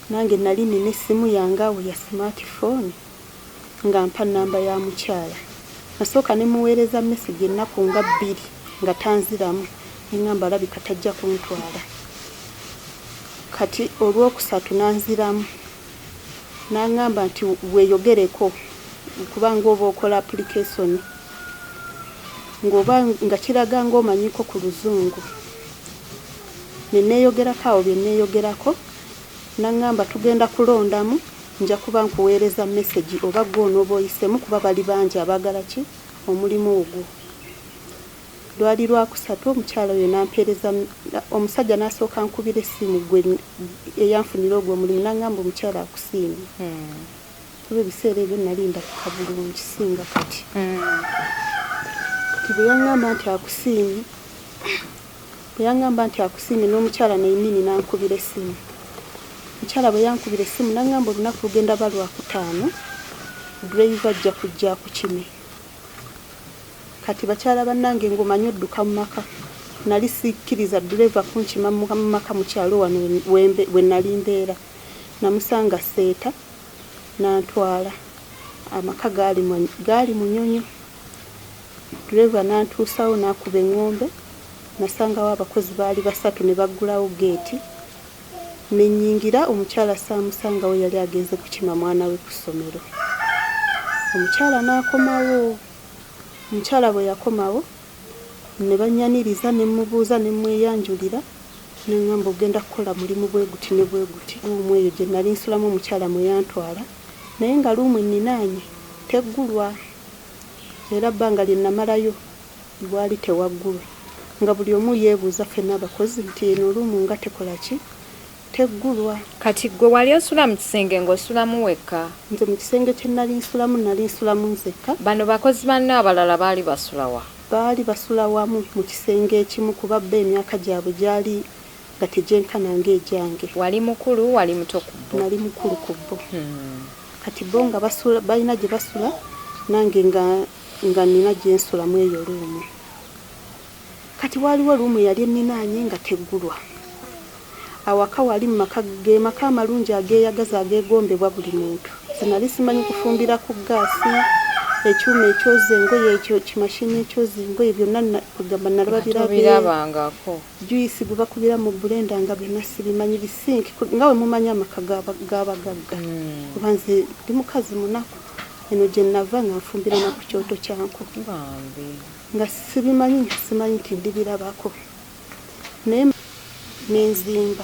Nange nali nina essimu yange awo ya smartphone nga mpa nnamba ya mukyala. Nasooka ne muweereza message ennaku nga 2 nga tanziramu ne ŋŋamba alabika tajja kuntwala. Kati olwokusatu n'anziramu n'aŋŋamba nti weeyogereko kuba ng'oba okola application ng'oba nga kiraga ng'omanyiiko ku Luzungu. Ne neeyogerako awo bye neeyogerako n'aŋŋamba tugenda kulondamu nja kuba nkuweereza message oba ggwe onooba oyiseemu kuba bali bangi abaagala ki omulimu ogwo. Lwali lwakusatu omukyala oyo n'ampeereza omusajja n'asooka ankubira essimu gwe eyanfunira ogwo omulimu n'aŋŋamba omukyala akusiimye. Kuba ebiseera ebyo nali ndabika bulungi singa kati. Kati bwe yaŋŋamba nti akusiimye bwe yaŋŋamba nti akusiimye n'omukyala nennyini n'ankubira essimu. Omukyala bwe yankubira essimu n'aŋŋamba olunaku lugenda ba Lwakutaano ddereeva ajja kujja akukime. Kati bakyala bannange ng'omanyi odduka mu maka, nali sikkiriza ddereeva kunkima mu maka mu kyalo wano we nali mbeera. Namusanga Sseeta n'antwala. Amaka gaali Munyonyo. Ddereeva n'antuusaawo n'akuba eŋŋombe. Nasangawo abakozi baali basatu ne baggulawo ggeeti ne nnyingira. Omukyala saamusangawo yali agenze kukima mwana we ku ssomero. Omukyala n'akomawo. Omukyala bwe yakomawo ne bannyaniriza ne mmubuuza ne mmweyanjulira n'aŋŋamba ogenda kukola mulimu bwe guti ne bwe guti. Luumu eyo gye nali nsulamu omukyala mwe yantwala naye nga luumu enninaanye teggulwa era ebbanga lye namalayo waali tewaggulwa nga buli omu yeebuuza ffenna abakozi nti eno luumu nga tekola ki teggulwa. Kati ggwe wali osula mu kisenge ng'osulamu wekka? Nze mu kisenge kye nali nsulamu nali nsulamu nzekka. Bano bakozi banno abalala baali basula wa? Baali basula wamu mu kisenge ekimu kuba bo emyaka gyabwe gyali nga tegyenkana ng'egyange. Wali mukulu, wali muto ku bo? Nali mukulu ku bo. Kati bo nga basula balina gye basula nange nga nga nina gye nsula mu eyo luumu. Kati waaliwo luumu eyali enninaanye nga teggulwa. Awaka wali mu maka ge maka amalungi ageeyagaza ageegombebwa buli muntu. Nze nali simanyi kufumbira ku ggaasi, ekyuma ekyoza engoye ekyo kimashini ekyoza engoye byonna kwegamba nalaba Nga birabe. tobirabangako. Juyisi gwe bakubira mu bulenda nga byonna sibimanyi bisinki nga bwe mumanyi amaka g'abagagga. Kuba nze ndi mukazi munaku eno gye nava nga nfumbira na ku kyoto kya nku. Bambi. Nga sibimanyi nga simanyi nti ndibirabako. Naye nenzimba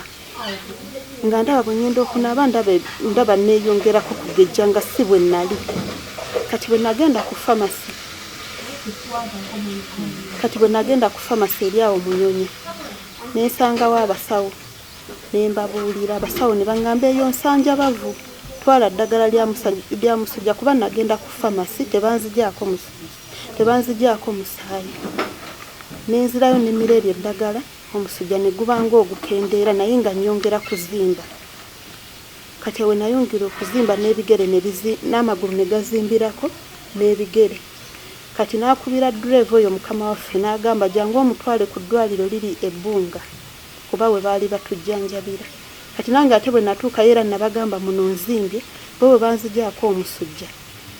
nga ndaba bwe ngenda okunaaba ndaba neeyongerako kugejja nga si bwe nali. Kati bwe nagenda ku famasi kati bwe nagenda ku famasi eri awo Munyonyo ne nsangawo abasawo ne mbabuulira abasawo ne baŋŋamba eyo nsanjabavu twala ddagala lya musujja kuba nagenda ku famasi tebanzigyako musaayi. Ne nzirayo ne mmira eryo eddagala omusujja ne guba ng'ogukendeera naye nga nnyongera kuzimba. Kati we nayongera okuzimba n'ebigere n'amagulu ne gazimbirako n'ebigere. Kati n'akubira ddereeva oyo mukama waffe n'agamba jangu omutwale ku ddwaliro liri e Bbunga kuba we baali batujjanjabira. Kati nange ate bwe natuukayo era nabagamba muno nzimbye bo bwe banzigyako omusujja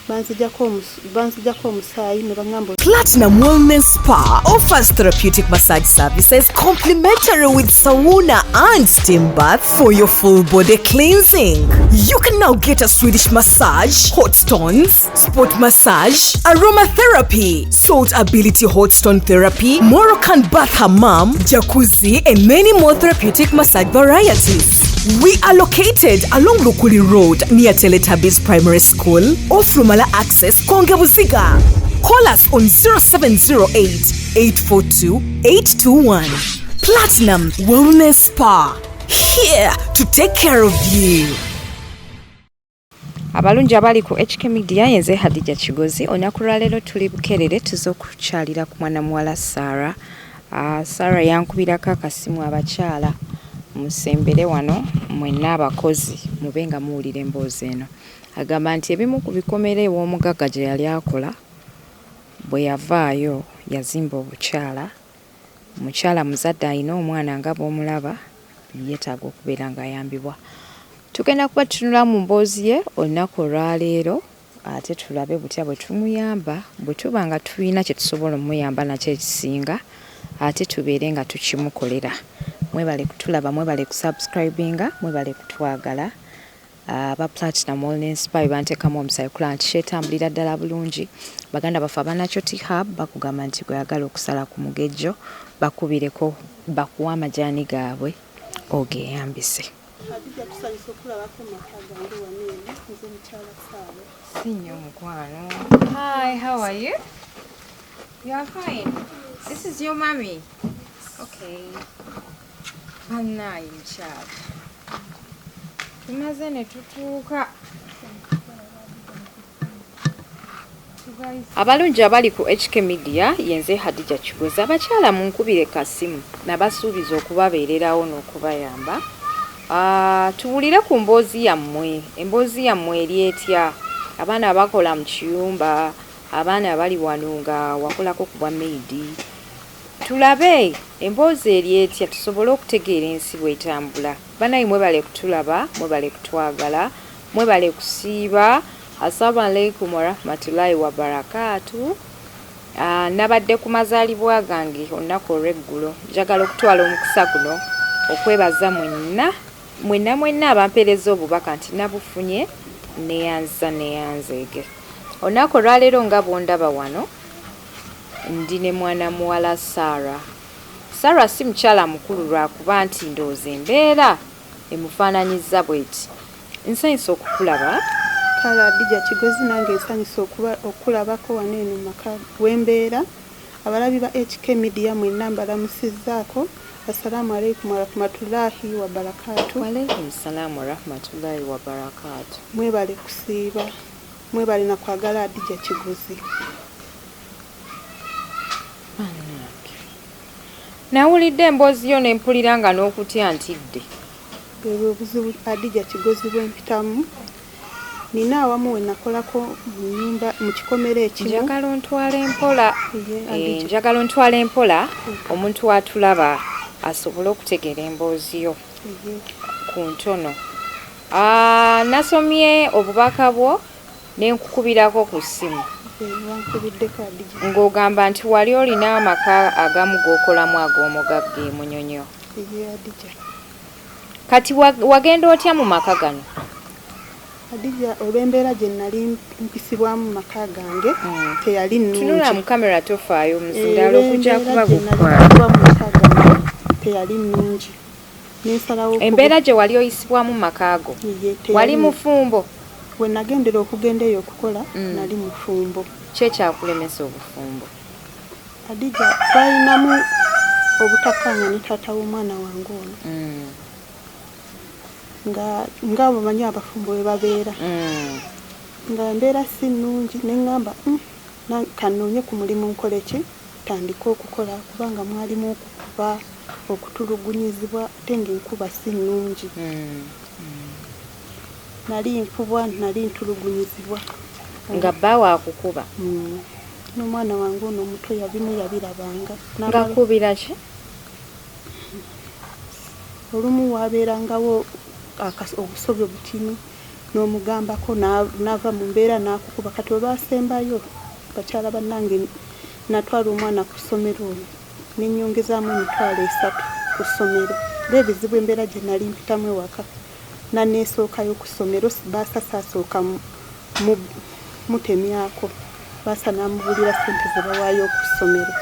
banzigyako omusaayi ne baŋŋamba. Platinum Wellness Spa offers therapeutic massage services complimentary with sauna and steam bath for your full body cleansing. You can now get a Swedish massage, hot stones, sport massage, aromatherapy, salt ability hot stone therapy, Moroccan bath hammam, jacuzzi, and many more therapeutic massage varieties. We are located along Lukuli Road near Teletubbies Primary School, off Lumala Access, Konge Buziga. Call us on 0708 842 821. Platinum Wellness Spa, here to take care of you. Abalungi abali ku HK Media, yenze Hadija Kigozi. Olunaku lwaleero tuli Bukerere, tuze okukyalira ku mwana muwala Sarah. Sarah yankubirako akasimu, abakyala musembere wano mwenna abakozi mube nga muwulira emboozi eno. Agamba nti ebimu ku bikomera ew'omugagga gye yali akola bwe yavaayo yazimba obukyala. Mukyala muzadde alina omwana nga bw'omulaba yeetaaga okubeera ng'ayambibwa. Tugenda kuba tutunula mu mboozi ye olunaku olwaleero ate tulabe butya bwe tumuyamba bwe tuba nga tulina kye tusobola omuyamba nakyo ekisinga ate tubeere nga tukimukolera. Mwebale kutulaba, mwebale kusubscribinga, mwebale kutwagala. Aba Platinum Wellness Spa bantekamu omusayi okulaba nti kyetambulira ddala bulungi. Baganda baffe aba Natural Tea Hub bakugamba nti gweyagala okusala ku mugejjo bakubireko bakuwe amajaani gaabwe ogeyambise. Hadija, tusanyusa okulabako mu maka gange wano eno. Nze mukyala Saara. Si nnyo mukwano. Hi, how are you? You are fine. This is your mommy. Okay. Bannaaye mukyala. Tumaze ne tutuuka. Abalungi abali ku HK Media, yenze Hadija Kigozi. Abakyala munkubire kasimu, nabasuubiza okubabeererawo n'okubayamba. Tuwulire ku mboozi yammwe. Emboozi yammwe eri etya? Abaana abakola mu kiyumba, abaana abali wano nga wakolako ku bwa maid. Tulabe emboozi eri etya tusobole okutegeera ensi bw'etambula. Banaye mwebale kutulaba, mwebale kutwagala, mwebale kusiiba. Assalamu alaikum warahmatullahi wabarakaatu. Nabadde ku mazaalibwa gange olunaku olw'eggulo. Njagala okutwala omukisa guno okwebaza mwenna mwenna mwenna abampeereza obubaka nti nabufunye, neyanza neyanzeege. Olunaku olwaleero nga bw'ondaba wano ndi ne mwana muwala Sarah. Sarah si mukyala mukulu lwakuba nti ndowooza embeera emufaananyizza bw'eti. Nsanyusa okukulaba. Kale Hadija Kigozi, nange nsanyusa okulabako wano eno mu maka w'embeera. Abalabi ba HK Media mwenna mbalamusizzaako. Assalaamu alaikum warahmatullahi wabarakaatu. Walaikum salaamu warahmatullahi wabarakaatu. Mwebale kusiiba, mwebale na kwagala Hadija Kigozi. Bannange. Nawulidde emboozi yo ne mpulira nga n'okutya ntidde. Bwebwe obuzibu Hadija Kigozi bwe mpitamu. Nina awamu we nakolako mu nnyumba mu kikomera ekimu. Njagala ontwale mpola. Njagala ontwale mpola omuntu atulaba asobole okutegeera emboozi yo ku ntono. Nasomye obubaka bwo ne nkukubirako ku ssimu. Ng'ogamba nti wali olina amaka agamu g'okolamu ag'omugagga e Munyonyo. Kati wagenda otya mu maka gano? Hadija, olw'embeera gye nali mpisibwamu mu maka gange teyali nnungi. Tunula mu kamera, tofaayo omuzindaalo gujja kuba gye nali mpisibwa mu maka gange teyali nnungi. Nensalawo Embeera gye wali oyisibwamu mu maka go, wali mufumbo? We nagendera okugenda eyo okukola nali mufumbo. Ki ekyakulemesa obufumbo? Hadija, twalinamu obutakkaanya ne taata w'omwana wange ono. Nga bw'omanyi abafumbo bwe babeera. Nga embeera si nnungi ne ŋŋamba kannoonye ku mulimu nkole ki, ntandike okukola kubanga mwalimu okukuba, okutulugunyizibwa ate ng'enkuba si nnungi. Nali nkubwa, nali ntulugunyizibwa. Nga bbaawo akukuba? N'omwana wange ono omuto yabimu yabirabanga. Ng'akubira ki? Olumu waabeerangawo obusobyo butini n'omugambako n'ava mu mbeera n'akukuba. Kati olwasembayo bakyala bannange natwala omwana ku ssomero ono ne nnyongezaamu 30,000 ku ssomero. Olw'ebizibu embeera gye nali mpitamu ewaka naneesookayo ku ssomero, baasa saasooka mutemyako, baasa n'amubulira ssente ze bawaayo ku ssomero.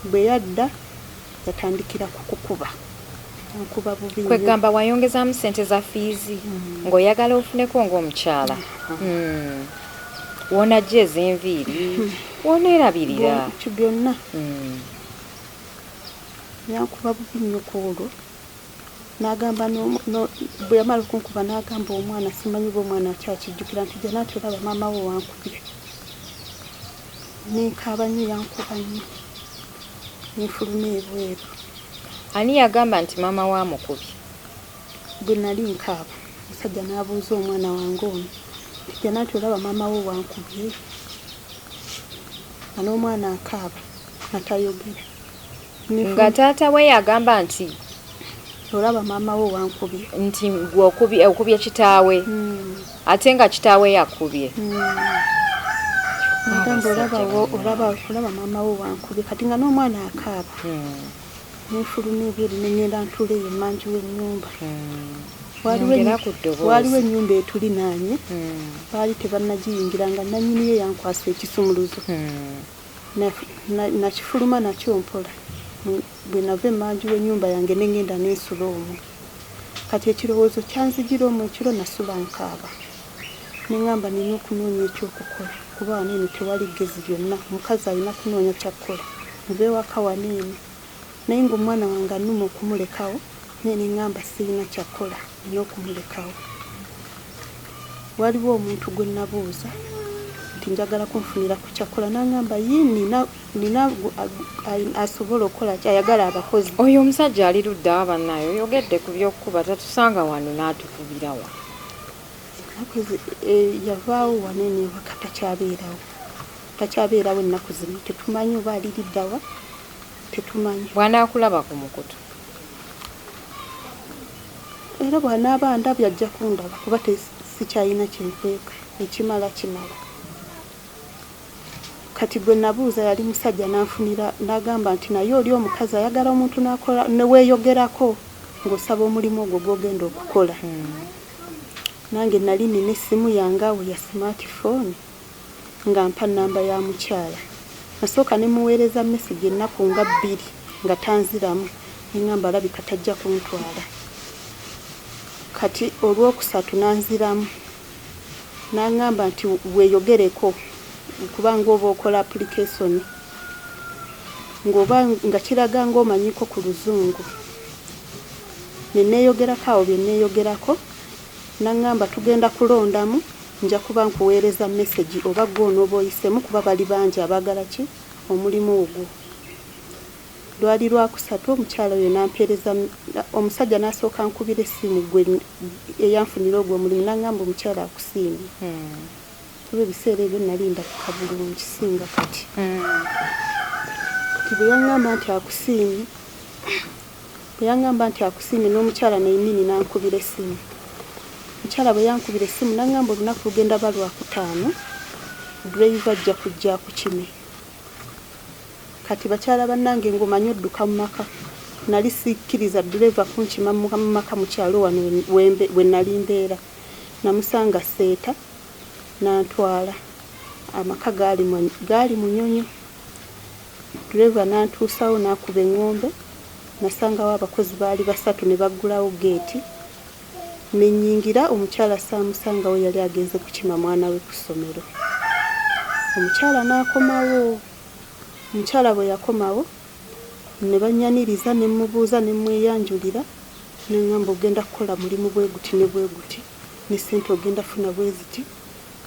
Bwe yadda yatandikira kukukuba. Nkuba bubi nnyo. Kwegamba wayongezaamu ssente za fiizi ng'oyagala ofuneko ng'omukyala. W'onajja ez'enviiri, w'oneerabirira. Byonna. Yankuba bubi nnyo ku olwo. N'agamba bwe yamala okunkuba n'agamba omwana, simanyi oba omwana akyakijjukira nti Janati olaba maama wo wankubye. Ne nkaaba nnyo, yankuba nnyo. Ne nfuluma ebweru. Ani yagamba nti maama wo amukubye? Bwe nali nkaaba, omusajja n'abuuza omwana wange ono nti Janati olaba maama wo wankubye? Nga n'omwana akaaba nga tayogera. Nga taata we yagamba nti Olaba maama wo wankubye. Nti gwe okubye kitaawe. Ate nga kitaawe yakubye. Nagamba olaba maama wo wankubye, kati nga n'omwana akaaba. Nenfuluma ebweru ne ŋŋenda ntuula eyo emmanju w'ennyumba. Waliwo ennyumba etulinaanye, baali tebannagiyingira nga nannyini yo yankwasa ekisumuluzo. Nakifuluma nakyo mpola. Bwe nava emmanju w'ennyumba yange ne ŋŋenda ne nsula omwo. Kati ekirowoozo kyanzijira omwo ekiro nasula nkaaba. Ne ŋŋamba nina okunoonya ekyokukola kuba wano eno tewali ggezi lyonna, omukazi alina kunoonya kyakkola. Nve ewaka wano eno. Naye ng'omwana wange annuma okumulekawo, naye ne ŋŋamba sirina kyakkola, nina okumulekawo. Waliwo omuntu gwe nabuuza nti njagala kunfunira ku kyakkola, n'aŋŋamba ye nina asobola okukola ki, ayagala abakozi. Oyo omusajja ali ludda wa bannaye, oyogedde ku by'okukuba, tatusanga wano n'atukubira wa? Yavaawo wano eno ewaka takyabeerawo. Takyabeerawo ennaku zino, tetumanyi oba ali ludda wa, tetumanyi. Bw'anaakulaba ku mukutu? Era bw'anaaba andabye ajja kundaba kuba sikyalina kyenkweka, ekimala kimala. Kati gwe nabuuza yali musajja n'anfunira n'agamba nti naye oli omukazi ayagala omuntu n'akola ne weeyogerako ng'osaba omulimu ogwo gw'ogenda okukola. Nange nali nina essimu yange awo ya smartphone nga mpa nnamba ya mukyala. Nasooka ne muweereza message ennaku nga bbiri nga tanziramu, ne ŋŋamba alabika tajja kuntwala. Kati olwokusatu n'anziramu n'aŋŋamba nti weeyogereko kubanga oba okola application ng'oba nga kiraga ng'omanyiko ku luzungu. Ne neeyogerako awo bye neeyogerako, n'aŋŋamba tugenda kulondamu, nja kuba nkuweereza message oba ggwe onooba oyiseemu kuba bali bangi abaagala ki omulimu ogwo. Lwali lwakusatu omukyala oyo n'ampeereza, omusajja n'asooka ankubira essimu gwe eyanfunira ogwo omulimu n'aŋŋamba omukyala akusiimye. Kuba ebiseera ebyo nali ndabika bulungi singa kati. Kati bwe yaŋŋamba nti akusiimye, bwe yaŋŋamba nti akusiimye n'omukyala nennyini n'ankubira essimu. Omukyala bwe yankubira essimu n'aŋŋamba olunaku lugenda ba lwakutaano, driver ajja kujja akukime. Kati bakyala bannange ng'omanyi odduka mu maka, nali sikkiriza driver kunkima mu maka mu kyalo wano we nali mbeera. Namusanga Seeta n'antwala. Amaka gaali Munyonyo. Driver n'antuusaawo n'akuba eŋŋombe, nasangawo abakozi baali basatu ne baggulawo geeti. Ne nnyingira, omukyala saamusangawo yali agenze kukima mwana we ku ssomero. Omukyala n'akomawo. Omukyala bwe yakomawo ne bannyaniriza ne mmubuuza ne mmweyanjulira, n'aŋŋamba ogenda kukola mulimu bwe guti ne bwe guti, ne ssente ogenda kufuna bwe ziti.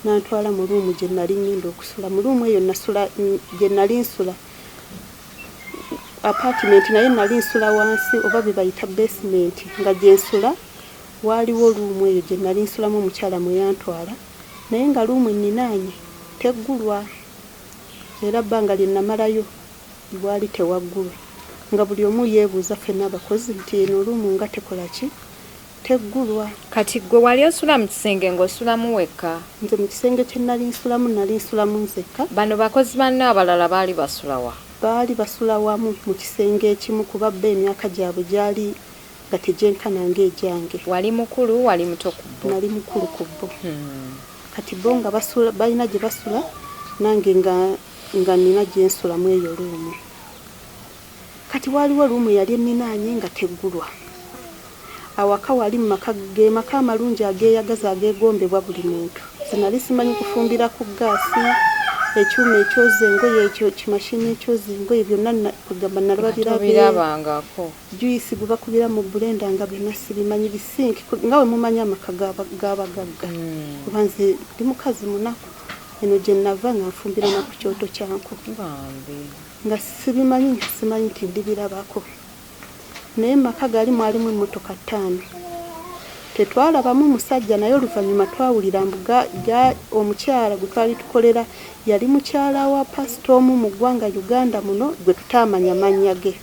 N'antwala mu ruumu gye nali ŋŋenda okusula. Mu ruumu eyo nasula gye nali nsula apartment, naye nali nsula wansi oba bye bayita basement, nga gye nsula waaliwo ruumu eyo gye nali nsulamu omukyala mwe yantwala, naye nga ruumu enninaanye teggulwa. Era bbanga lye namalayo waali tewaggulwa, nga buli omu yeebuuza ffenna abakozi nti eno ruumu nga tekola ki, teggulwa. Kati ggwe wali osula mu kisenge ng'osulamu wekka? Nze mu kisenge kye nali nsulamu nali nsulamu nzekka. Bano bakozi banno abalala baali basula wa? Baali basula wamu mu kisenge ekimu kuba bo emyaka gyabwe gyali nga tegyenkana ng'egyange. Wali mukulu, wali muto ku bo? Nali mukulu ku bo. Kati bo nga basula balina gye basula, nange nga nina gye nsulamu eyo ruumu. Kati waaliwo ruumu eyali enninaanye nga teggulwa. Awaka wali mu maka ge maka amalungi ageeyagaza ageegombebwa buli muntu. Nze nali simanyi kufumbira ku ggaasi, ekyuma ekyoza engoye ekyo kimashini ekyoza engoye byonna kwegamba nalaba birabe. Tobirabangako. Juice gwe bakubira mu blender nga byonna sibimanyi, bisinki nga bwe mumanyi amaka g'abagagga. Kuba nze ndi mukazi munaku, eno gye nava nga nfumbira na ku kyoto kya nku. Nga sibimanyi, nga simanyi nti ndibirabako. Naye mu maka gali mwalimu emmotoka ttaano. Tetwalabamu musajja, naye oluvannyuma twawulira mbu omukyala gwe twali tukolera yali mukyala wa pasita omu mu ggwanga Uganda muno gwe tutaamanya mannya ge.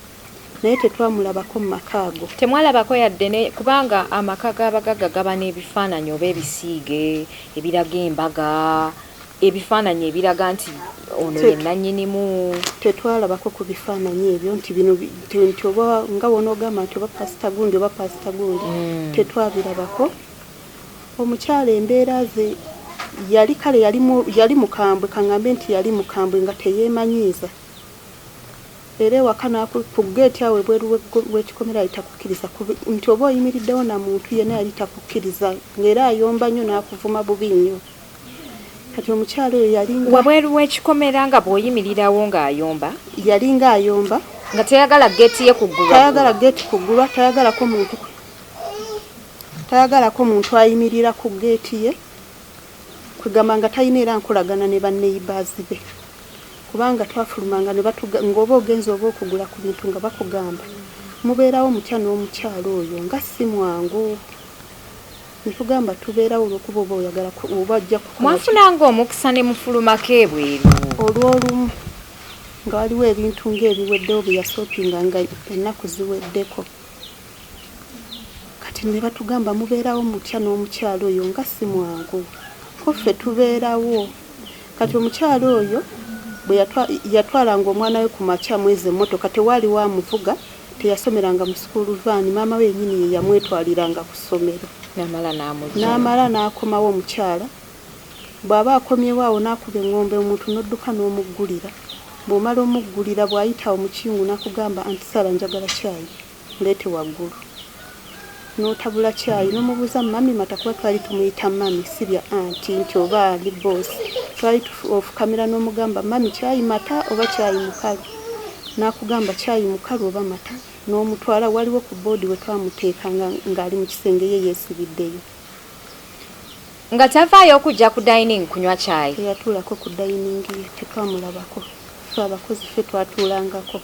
Naye tetwamulabako mu maka ago. Temwalabako yadde ne kubanga amaka g'abagagga gaba n'ebifaananyi oba ebisiige ebiraga embaga, ebifaananyi ebiraga nti ono ye nnannyinimu. Tetwalabako ku bifaananyi ebyo nti bino nti oba nga w'onoogamba nti oba Pasita gundi oba Pasita gundi, tetwabirabako. Omukyala embeera ze yali kale yali yali mukambwe, kaŋŋambe nti yali mukambwe nga teyeemanyiiza. Era ewaka ku ggeeti awo ebweru w'ekikomera yali takukkiriza nti oba oyimiriddewo na muntu yenna yali takukkiriza ng'era ayomba nnyo n'akuvuma bubi nnyo. Kati omukyala oyo yalinga Wabweru w'ekikomera nga bw'oyimirirawo ng'ayomba? Yalinga ayomba. Nga tayagala ggeeti ye kuggulwa? Tayagala ggeeti kuggulwa, tayagalako muntu tayagalako muntu ayimirira ku ggeeti ye. Kwegamba nga talina era nkolagana ne banneyibaazi be. Kubanga twafulumanga ne batuga ng'oba ogenze oba okugula ku bintu nga bakugamba mubeerawo mutya n'omukyala oyo nga si mwangu. Ne tugamba tubeerawo olw'okuba oba oyagala oba ajja kukola ki. Mwafunanga omukisa ne mufulumako ebweru? Olw'olumu nga waliwo ebintu ng'ebiweddewo bye yasoopinga nga ennaku ziweddeko. Kati ne batugamba mubeerawo mutya n'omukyala oyo nga si mwangu. Ko ffe tubeerawo. Kati omukyala oyo bwe yatwalanga omwana we ku makya mw'ezo emmotoka tewaaliwo amuvuga, teyasomeranga mu sukuulu vaani, maama we yennyini ye yamwetwaliranga ku ssomero. N'amala n'amuggyayo. N'amala n'akomawo omukyala. Bw'aba akomyewo awo n'akuba eŋŋombe omuntu n'odduka n'omuggulira. Bw'omala omuggulira bw'ayita awo mu kiyungu n'akugamba Auntie Sarah njagala caayi. Muleete waggulu. N'otabula caayi n'omubuuza mummy mata kuba twali tumuyita mummy si bya anti nti oba ali boss. Twali ofukamira n'omugamba mummy caayi mata oba caayi mukalu. N'akugamba caayi mukalu oba mata. N'omutwala waliwo ku boodi we twamuteekanga ng'ali mu kisenge ye yeesibiddeyo. Nga tavaayo okujja ku dining kunywa caayi? Teyatuulako ku dining ye, tetwamulabako. Ffe abakozi ffe twatuulangako.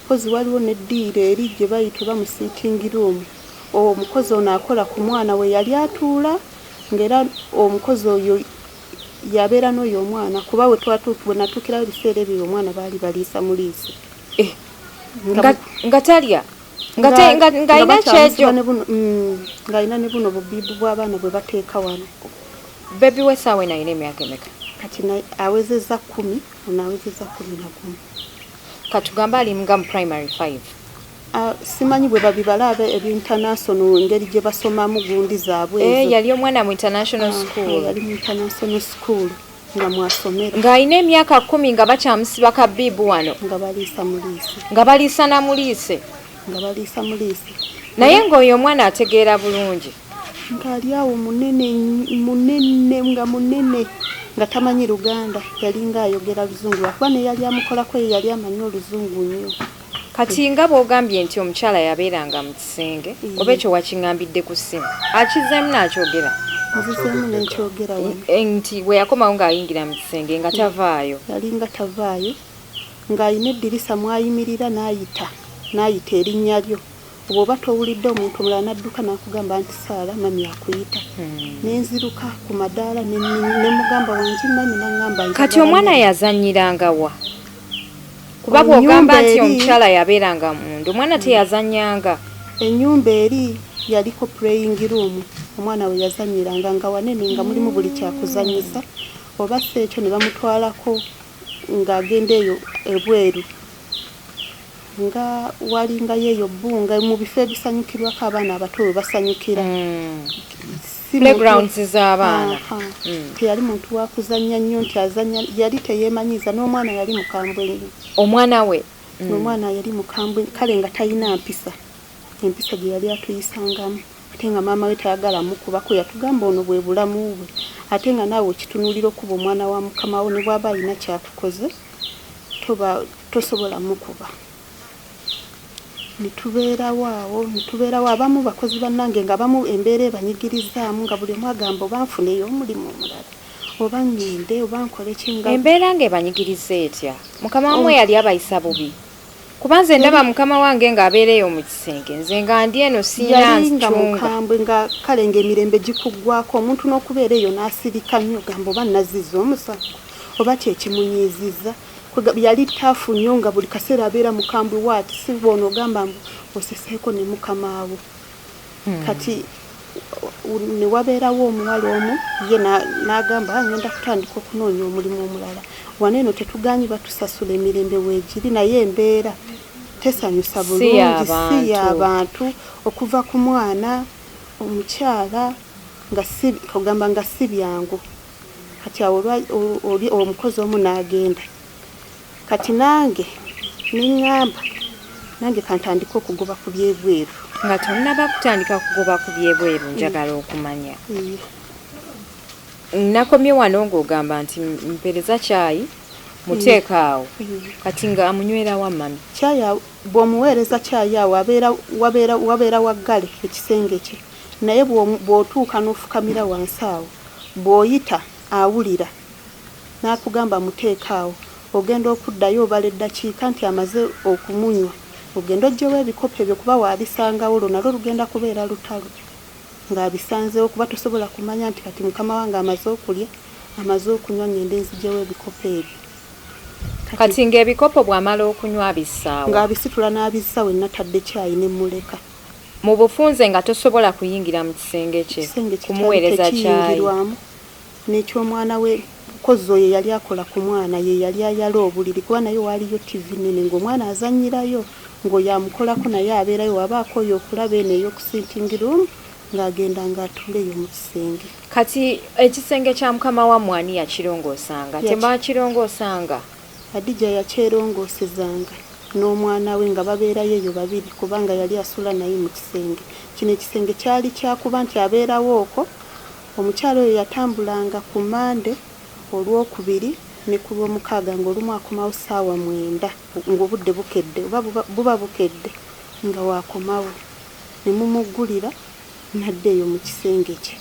Mpozi waliwo n'eddiiro eri gye bayita oba mu sitting room, omukozi ono akola ku mwana we yali atuula ng'era omukozi oyo y'abeera n'oyo omwana kuba we natuukirawo ebiseera ebyo omwana baali baliisa muliise. Eh, nga talya? Ng'alina kyejo? Ng'alina ne buno bubiibu bw'abaana bwe bateeka wano. Baby we essaawa eno alina emyaka emeka? Kati awezezza 10, ono awezezza 11. Katugambe ali nga mu primary 5. Simanyi bwe babibala abe ebinternational engeri gye basomamu gundi zaabwe Eh, ezo. Yali omwana mu international school. Yali mu international school nga mwasomera. Ng'alina emyaka 10 nga bakyamusiba ka bib wano. Nga baliisa muliise. Nga baliisa na muliise. Nga baliisa muliise. Naye ng'oyo omwana ategeera bulungi. Ng'ali awo munene munene nga munene nga tamanyi Luganda, yalinga ayogera Luzungu lwakuba ne yali amukolako ye yali amanyi Oluzungu nnyo. Kati nga bw'ogambye nti omukyala yabeeranga mu kisenge, oba ekyo wakiŋŋambidde ku ssimu, akizzeemu n'akyogera? Nzizeemu ne nkyogera wano. Nti bwe yakomawo ng'ayingira mu kisenge nga tavaayo. Yalinga tavaayo, ng'alina eddirisa mw'ayimirira n'ayita, n'ayita erinnya lyo. Bw'oba towulidde omuntu omulala n'adduka n'akugamba nti Saala mami akuyita. Ne nziruka ku madaala ne mugamba wangi mami n'aŋŋamba njagala Kati omwana mmere. yazannyiranga wa? Kuba bw'ogamba nti omukyala yabeeranga munda, omwana teyazannyanga. Ennyumba eri yaliko praying room omwana we yazannyiranga nga wanene nga mulimu buli kyakuzannyisa oba si ekyo ne bamutwalako ng'agenda eyo ebweru. Nga walingayo eyo bbunga mu bifo ebisanyukirwako abaana abato we basanyukira. Playgrounds z'abaana. Teyali muntu wa kuzannya nnyo nti azannya, yali teyeemanyiiza n'omwana yali mukambwe nnyo. Omwana we? Omwana yali mukambwe kale nga talina mpisa. Empisa gye yali atuyisangamu. Ate nga maama we tayagala mukubako yatugamba ono bwe bulamu bwe. Ate nga naawe okitunuulira okuba omwana wa mukama wo ne bw'aba alina ky'akukoze tosobola mukuba. Ne tubeerawo awo, ne tubeerawo abamu bakozi bannange nga abamu embeera ebanyigirizaamu nga buli omu agamba oba nfuneyo omulimu omulala oba ŋŋende oba nkole ki nga Embeera ng'ebanyigiriza etya? Mukama wammwe yali abayisa bubi? Kuba nze ndaba mukama wange ng'abeera eyo mu kisenge, nze nga ndi eno sirina Yali nga ncunga. mukambwe nga kale ng'emirembe gikuggwako omuntu n'okubeera eyo n'asirika nnyo gamba oba nazizza omusango oba ki ekimunyiizizza. Yali taafu nnyo nga buli kaseera abeera mukambwe waati, si bw'onoogamba mbu oseseeko ne mukamaawo. Kati ne wabeerawo omuwala omu ye n'agamba ngenda kutandika okunoonya omulimu omulala. Wano eno tetugaanyi, batusasula, emirembe weegiri, naye embeera tesanyusa bulungi, si y'abantu okuva ku mwana omukyala nga si ogamba nga si byangu. Kati awo oli omukozi omu n'agenda. Kati nange ne ŋŋamba nange kantandike okugoba ku byebweru. Nga tonnaba kutandika kugoba ku byebweru, njagala okumanya, nakomye wano ng'ogamba nti mpereza kyayi muteeka awo, kati nga amunywera wa mami? Kyayi bw'omuweereza kyayi awo abeera wabeera waggale ekisenge kye, naye bw'otuuka n'ofukamira wansi awo, bw'oyita awulira n'akugamba muteeka awo. Ogenda okuddayo obala eddakiika nti amaze okumunywa, ogenda oggyewo ebikopo ebyo, kuba waabisangawo olwo nalwo lugenda kubeera lutalo ng'abisanzeewo, kuba tosobola kumanya nti kati mukama wange amaze okulya, amaze okunywa, ngende nzigyewo ebikopo ebyo. Kati ng'ebikopo bw'amala okunywa abissaawa? Ng'abisitula n'abizza we natadde kyayi ne mmuleka. Mu bufunze nga tosobola kuyingira mu kisenge kye Ekisenge kye kyali kumuweereza kyayi? Tekiyingirwamu n'ekyomwana we. Mukozi oyo yali akola ku mwana ye yali ayala obuliri, kuba naye waaliyo TV nene ng'omwana azannyirayo, ng'oyo amukolako naye abeerayo, waba akooye okulaba eno ey'oku sitting room ng'agenda ng'atuula eyo mu kisenge. Kati ekisenge kya mukama wammwe ani yakirongoosanga? Tebaakirongoosanga? Hadija yakyerongoosezanga n'omwana we nga babeerayo eyo babiri, kubanga yali asula naye mu kisenge kino. Ekisenge kyali kyakuba nti abeerawo okwo. Omukyala oyo yatambulanga ku Mande, Olwokubiri ne ku Lwomukaaga, ng'olumu akomawo ssaawa 9 ng'obudde bukedde oba buba bukedde nga waakomawo, ne mumuggulira n'adda eyo mu kisenge kye.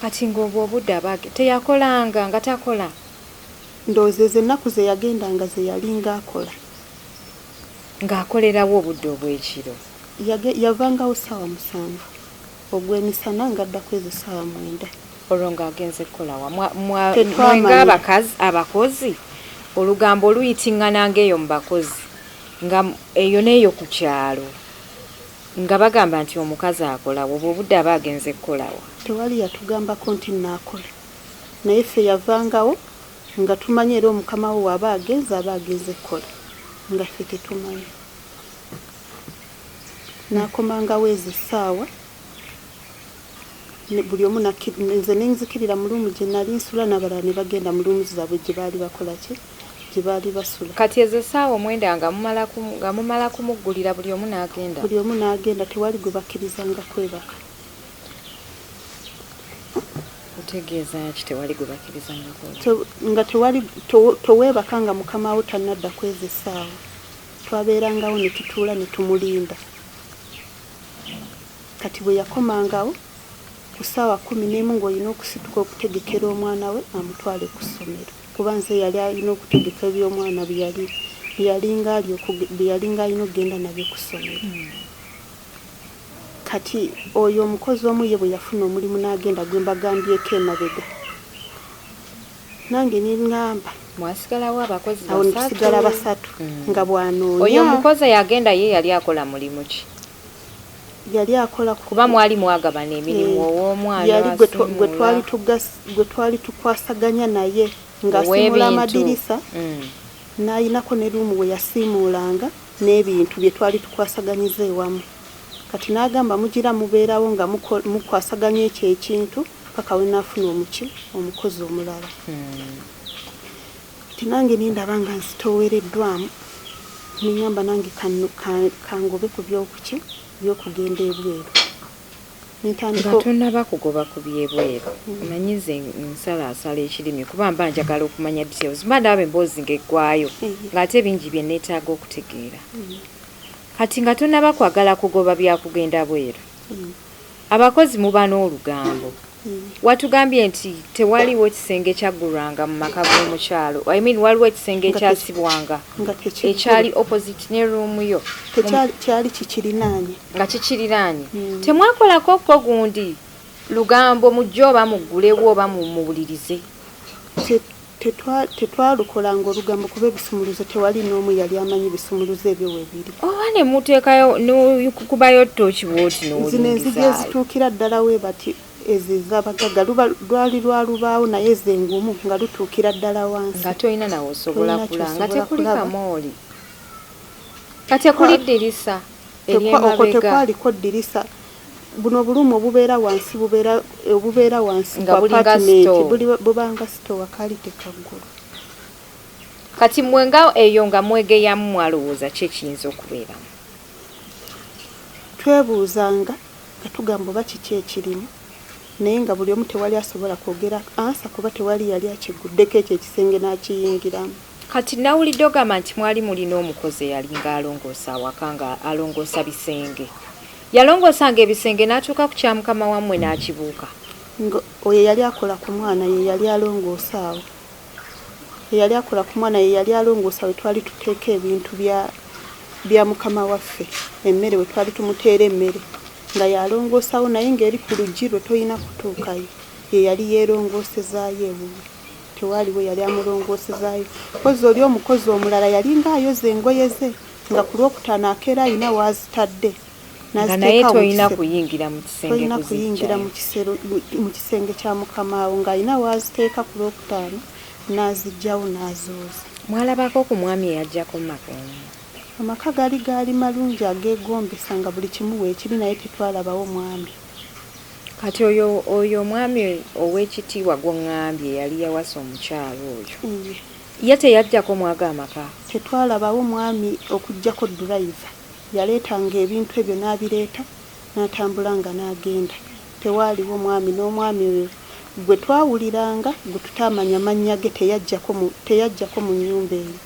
Kati ng'obwo obudde abaage teyakolanga, nga takola? Ndowooza ezo ennaku ze yagendanga ze yalinga akola. Ng'akolerawo obudde obw'ekiro? Yavangawo ssaawa 7 ogw'emisana ng'addako ezo ssaawa 9. Olwo ng'agenze kukolawa? Tetwamanya. Mwe ng'abakazi abakozi, olugambo oluyitiŋŋana ng'eyo mu bakozi nga eyo n'eyo ku kyalo nga bagamba nti omukazi akolawo, obwo obudde aba agenze kukolawa? Tewali yatugambako nti naakola, naye ffe yavangawo nga tumanyi era omukama we waaba agenze aba agenze kukola, nga ffe tetumanyi. N'akomangawo ezo essaawa buli omu nze nenzikirira mu room gye nali nsula, n'abalala ne bagenda mu rooms zaabwe gye baali bakola ki, gye baali basula. Kati ezo essaawa 9 nga mumala kumuggulira, buli omu n'agenda? Buli omu n'agenda, tewali gwe bakkirizanga kwebaka. Otegeeza ki, tewali gwe bakkirizanga kwebaka? Nga tewali toweebaka nga mukama wo tannadda kweza essaawa. Twabeerangawo ne tutuula ne tumulinda. Kati bwe yakomangawo ku ssaawa 11 ng'olina okusituka okutegekera omwana we amutwale ku ssomero, kuba nze yali alina okutegeka eby'omwana bye yalinga alina okugenda nabyo ku ssomero. Kati oyo omukozi omu ye bwe yafuna omulimu n'agenda, gwe mbagambyeko emabega, nange ne ŋŋamba Mwasigalawo abakozi Awo ne tusigala basatu? basatu nga bw'anoonya. Oyo omukozi eyagenda ye yali akola mulimu ki? Yali akola Kuba mwali mwagabana emirimu, ow'omwana yali gwe twali asimuula, gwe twali tukwasaganya naye ng'asimuula ow'ebintu. amadirisa, n'ayinako ne room we yasiimuulanga n'ebintu bye twali tukwasaganyiza ewamu. Kati n'agamba mugira mubeerawo nga mukwasaganya ekyo ekintu paka we naafuna omuki omukozi omulala. Kati nange ne ndaba nga nzitoowereddwamu, ne ŋŋamba nange kangobe ku byokuki by'okugenda ebweru. Ne Nga ntandika tonnaba kugoba ku byebweru, omanyi nze nsalaasala ekirimi kuba mba njagala okumanya details, mba ndaba emboozi ng'eggwayo ng'ate bingi bye neetaaga okutegeera. Kati nga tonnaba kwagala kugoba byakugenda bweru, abakozi muba n'olugambo. Watugambye nti tewaliwo kisenge kyaggulwanga mu maka g'omukyalo, I mean waliwo ekisenge Nga ekyasibwanga nga tekiggulwa. Ekyali opposite ne room yo? Tekyali, kyali kikirinaanye. Nga kikiriraanye. Temwakolako ko gundi lugambo, mujje oba muggulewo oba muwulirize? Tetwalukolanga olugambo kuba ebisumuluzo tewali n'omu yali amanyi bisumuluzo ebyo webiri. Oba ne muteekayo n'okukubayo ttooki bw'oti Zino enzigi n'olingizaayo. ezituukira ddala we bati ezo ez'abagagga luba lwali lwa lubaawo naye ze ngumu nga lutuukira ddala wansi. Nga tolina nawe osobola Tolina kulaba nga ky'osobola tekuli kulaba. kamooli. Nga tekuli ddirisa Okwo ery'emabega. tekwaliko ddirisa. Buno obulumu obubeera wansi bubeera obubeera wansi Nga ku bulinga apartment store. bubanga store kaali tekaggulu. Kati mmwe nga eyo nga mwegeyamu mwalowooza ki ekiyinza okubeeramu? Twebuuzanga nga tugamba oba kiki ekirimu naye nga buli omu tewali asobola kwogera ansa kuba tewali yali akiguddeko ekyo ekisenge n'akiyingiramu. Kati nawulidde ogamba nti mwali mulina omukozi eyalinga alongoosa awaka nga alongoosa bisenge. Yalongoosanga ebisenge n'atuuka ku kya mukama wammwe n'akibuuka. Nga oyo yali akola ku mwana ye yali alongoosa awo. Eyali akola ku mwana ye yali alongoosa we twali tuteeka ebintu bya mukama waffe, emmere we twali tumuteera emmere nga yalongoosawo naye ng'eri ku luggi lwe tolina kutuukayo. Ye yali yeerongoosezaayo ewuwe. Tewaaliwo yali amulongoosezaayo. Mpozzi oli omukozi omulala yalinga ayoza engoye ze nga ku Lwokutaano akeera alina w'azitadde. Nga naye N'aziteeka awo mu tolina kisero. kuyingira mu kisenge Tolina kuyingira kuziggyayo. mu kisenge kya mukamaawo ng'alina w'aziteeka ku Lwokutaano n'aziggyawo n'azooza. Mwalabako ku mwami eyajjako mu maka omwo? Amaka gaali gaali malungi ageegombesa nga buli kimu weekiri naye tetwalabawo mwami. Kati oyo omwami ow'ekitiibwa gw'oŋŋambye yali yawasa omukyala oyo. Iye. Ye teyajjako mwago amaka? Tetwalabawo mwami okuggyako durayiva. Yaleetanga ebintu ebyo n'abireeta n'atambula nga n'agenda. Tewaaliwo mwami n'omwami oyo gwe twawuliranga gwe tutaamanya mannya ge teyajjako mu nnyumba eyo.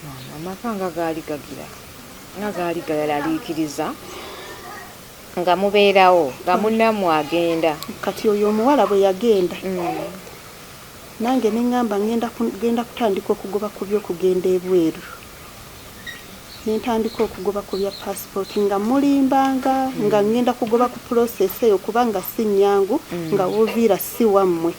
Maama, amaka nga gaali gagira nga gaali galeraliikiriza nga mubeerawo nga munnammwe agenda. Kati oyo omuwala bwe yagenda nange ne ŋŋamba ngenda kutandika okugoba ku by'okugenda ebweru. Ne ntandika okugoba ku bya paasipooti nga mulimbanga nga ŋŋenda kugoba ku process eyo kubanga si nnyangu nga w'oviira si wammwe.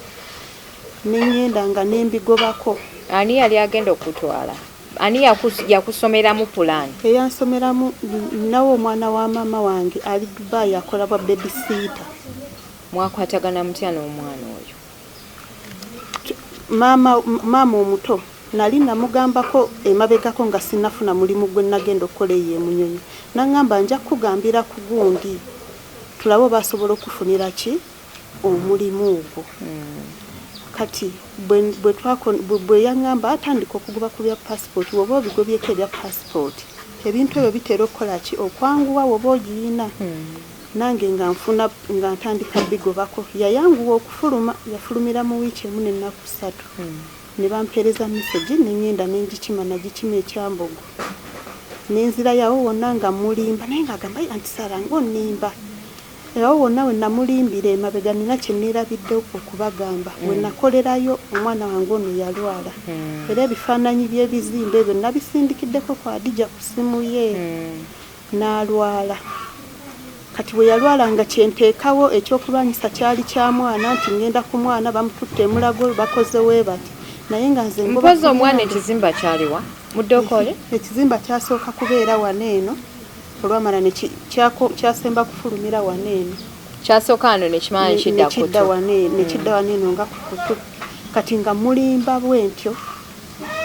Ne ŋŋenda nga ne mbigobako. Ani yali agenda okutwala? Ani yakusomeramu pulaani? Eyansomeramu nnawo omwana wa maama wange ali Dubai akola bwa babysitter. Mwakwatagana mutya n'omwana oyo? Maama omuto nali namugambako emabegako nga sinnafuna mulimu gwe nagenda okukola eyo e Munyonyo. N'aŋŋamba nja kukugambira ku gundi tulabe oba asobola okufunira ki omulimu ogwo. Kati bwe yaŋŋamba atandika okugoba ku bya paasipooti, bw'oba obigobyeko ebya paasipooti ebintu ebyo bitera okukola ki okwanguwa bw'oba ogiyina. Nange nga nfuna nga ntandika bigobako. Yayanguwa okufuluma, yafulumira mu wiiki emu n'ennaku ssatu. Ne bampeereza message ne ŋŋenda ne ngikima nagikima ekyambogo. Ne nzirayo awo wonna nga mulimba naye ng'agamba Aunty Sarah ng'onnimba. Awo wonna we namulimbira emabega nina kye neerabidde okubagamba. We nakolerayo omwana wange ono yalwala. Era ebifaananyi by'ebizimbe ebyo nabisindikiddeko ku Hadija ku ssimu ye. N'alwala. Kati bwe yalwala nga kye nteekawo ekyokulwanyisa kyali kya mwana nti ŋŋenda ku mwana bamututte e Mulago bakoze we bati. Naye nga nze ngoba Mpozzi omwana ku ekizimba kyaliwa? Muddookole? Ekizimba kyasooka kubeera wano eno olwamala ne kyasemba kufulumira wano eno. Kyasooka wano ne kimala ne kidda kutu. Ne kidda wano eno nga ku kutu. Kati nga mulimba bwe ntyo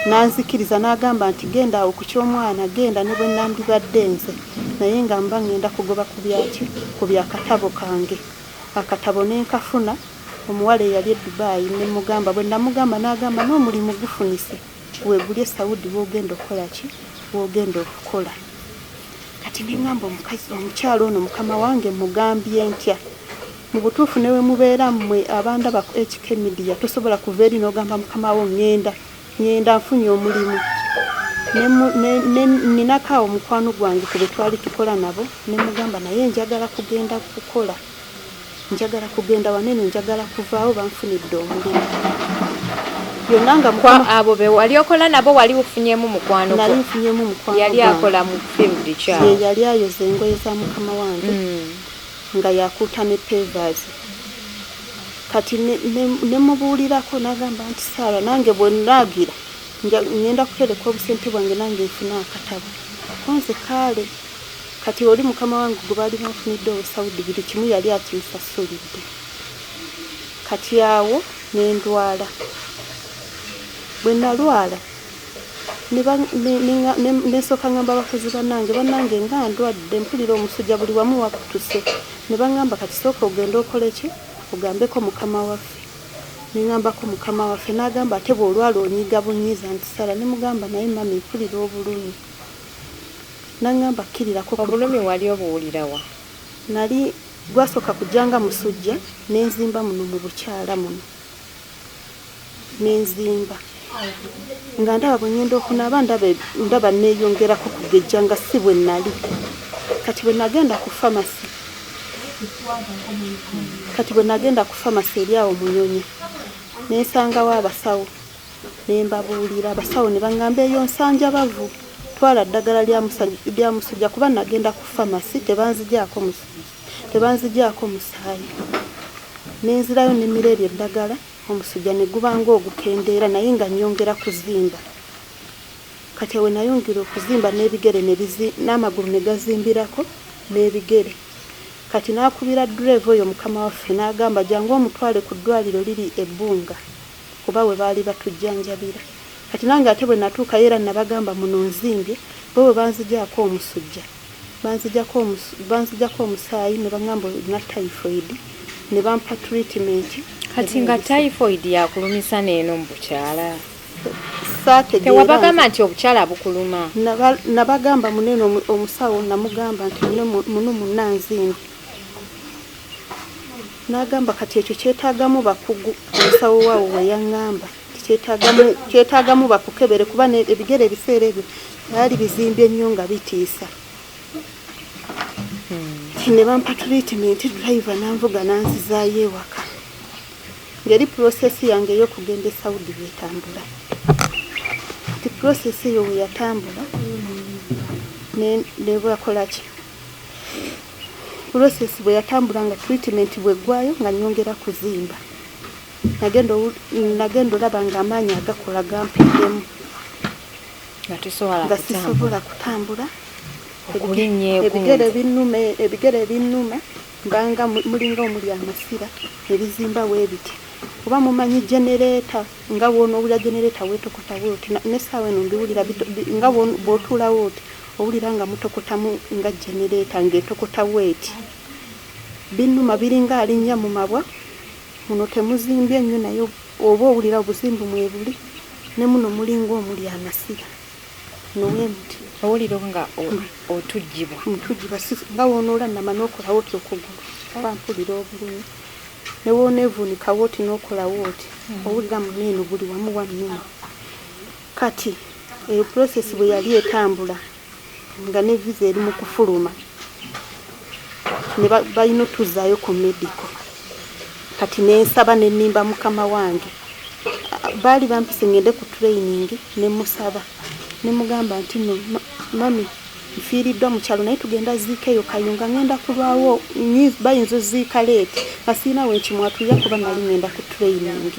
n'anzikiriza n'agamba nti genda awo ku ky'omwana genda ne bwe nandibadde nze naye nga mba ŋŋenda kugoba ku byaki ku byakatabo kange. Akatabo ne nkafuna omuwala eyali e Dubai ne mugamba bwe namugamba n'agamba n'omulimu gufunise weeguli e Saudi w'ogenda okukola ki w'ogenda okukola. Kati ne ŋŋamba omukazi omukyala ono mukama wange mugambye ntya. Mu butuufu ne we mubeera mmwe abandaba ku HK Media tosobola kuva eri n'ogamba mukama wo ŋŋenda nfunye omulimu. Nninako awo mukwano gwange ku be twali tukola nabo ne mugamba naye njagala kugenda kukola. Njagala kugenda wano eno njagala kuvaawo banfunidde omulimu. Yonna nga Kwa abo be wali okola nabo wali ofunyeemu mukwano gwo? Nali nfunyeemu mukwano Yali gwange. akola mu field kyawo. Ye yali ayoza engoye za mukama wange nga yakuuta ne pavers. Kati ne mubuulirako n'agamba nti Saara nange bwe naagira ngenda kutereka obusente bwange nange nfune akatabo. Konze kaale kati oli mukama wange gwe baali banfunidde owe Saudi buli kimu yali akinsasulidde. Kati awo ne ndwala. Bwe nalwala ne nsooka ngamba abakozi bannange, bannange nga ndwadde mpulira omusujja buli wamu wakutuse. Ne baŋŋamba kati sooka ogende okole ki? Ogambeko mukama waffe. Ne ŋŋambako mukama waffe n'agamba ate bw'olwala onyiga bunyiiza nti Sara ne mugamba naye mummy mpulira obulumi. N'aŋŋamba kkirirako. Obulumi wali obuwulira wa? Nali gwasooka kujja nga musujja ne nzimba muno mu bukyala muno. Ne nzimba. Nga ndaba bwe ŋŋenda okunaaba ndaba neeyongerako kugejja nga si bwe nali. Kati bwe nagenda ku pharmacy kati bwe nagenda ku pharmacy eri awo Munyonyo ne nsangawo abasawo ne mbabuulira abasawo ne baŋŋamba eyo nsanjabavu twala ddagala lya musujja kuba nagenda ku pharmacy tebanzigyako musaayi. Ne nzirayo ne mmira eryo eddagala omusujja ne guba ng'ogukendeera naye nga nnyongera kuzimba. Kati we nayongera okuzimba n'ebigere n'amagulu ne gazimbirako n'ebigere. Kati n'akubira ddereeva oyo mukama waffe n'agamba jangu omutwale ku ddwaliro liri e Bbunga kuba we baali batujjanjabira. Kati nange ate bwe natuukayo era nabagamba muno nzimbye bo bwe banzigyako omusujja banzigyako omusaayi ne baŋŋamba olina typhoid ne bampa treatment. Kati nga typhoid yakulumisa n'eno mu bukyala. Tewabagamba nti obukyala bukuluma? Nabagamba munene omusawo namugamba nti muno munna nzimbye. N'agamba kati ekyo kyetaagamu bakugu, omusawo waawo we yaŋŋamba kyetaagamu bakukebere kuba ebigere ebiseera ebyo byali bizimbye nnyo nga bitiisa. Ne bampa treatment, driver n'anvuga n'anzizaayo ewaka. Ng'eri process yange ey'okugenda e Saudi bw'etambula. Kati process eyo bwe yatambula ne bakola ki? Process bwe yatambula nga treatment bw'eggwayo nga nnyongera kuzimba. Nagenda olaba ng'amaanyi agakola gampeddemu. Nga sisobola kutambula. Ebigere binnuma mbanga mulinga omuli amasira ebizimba weebiti. Oba mumanyi generator nga bw'onoowulira generator weetokota bw'oti n'essaawa eno mbiwulira nga bw'otuulawo oti owulira nga mutokotamu nga generator ng'etokota bw'eti. Binnuma biringa alinnya mu mabwa muno temuzimbye nnyo naye oba owulira obuzimbu mwebuli ne muno mulinga omuli amasira. Nowemuti. Owulira nga otujjibwa. Ntujjibwa nga w'onoola nnama n'okolawo oti okugulu oba mpulira obulumi. Ne w'oneevuunikawo oti n'okolawo oti owulira muno eno buli wamu wannuma. Kati eyo process bwe yali etambula nga ne visa eri mu kufuluma ne balina otuzzaayo ku medical. Kati ne nsaba ne nnimba mukama wange. Baali bampise ngende ku training ne musaba ne mugamba nti no mummy nfiiriddwa mu kyalo naye tugenda ziika eyo Kayunga ngenda kulwawo bayinza oziika late nga sirina we nkimwatulira kuba nali ngenda ku training.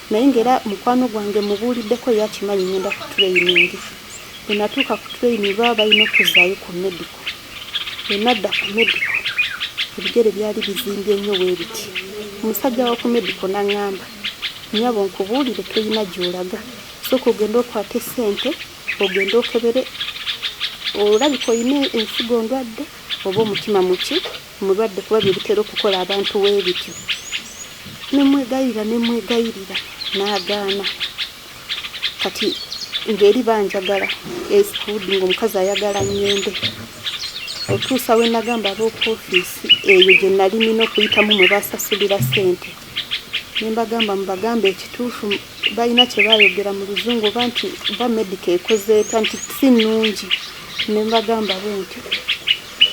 Naye ng'era mukwano gwange mubuuliddeko ye akimanyi ngenda ku training. Bwe natuuka ku training baba balina okuzzaayo ku medical. Bwe nadda ku medical ebigere byali bizimbye nnyo bwe biti. Omusajja wa ku medical n'aŋŋamba nnyabo nkubuulire toyina gy'olaga sooka ogende okwate ssente ogende okebere olabika olina ensigo ndwadde oba omutima muki mulwadde kuba bye bitera okukola abantu weebityo. Ne mwegayirira n'agaana. Kati ng'eri banjagala e Saudi ng'omukazi ayagala ŋŋende. Otuusa we nagamba ab'oku ofiisi eyo gye nali nnina okuyitamu mwe basasulira ssente. Ne mbagamba mubagambe ekituufu balina kye baayogera mu luzungu oba nti ba medical ekoze etya nti si nnungi. Ne mbagamba bwe ntyo.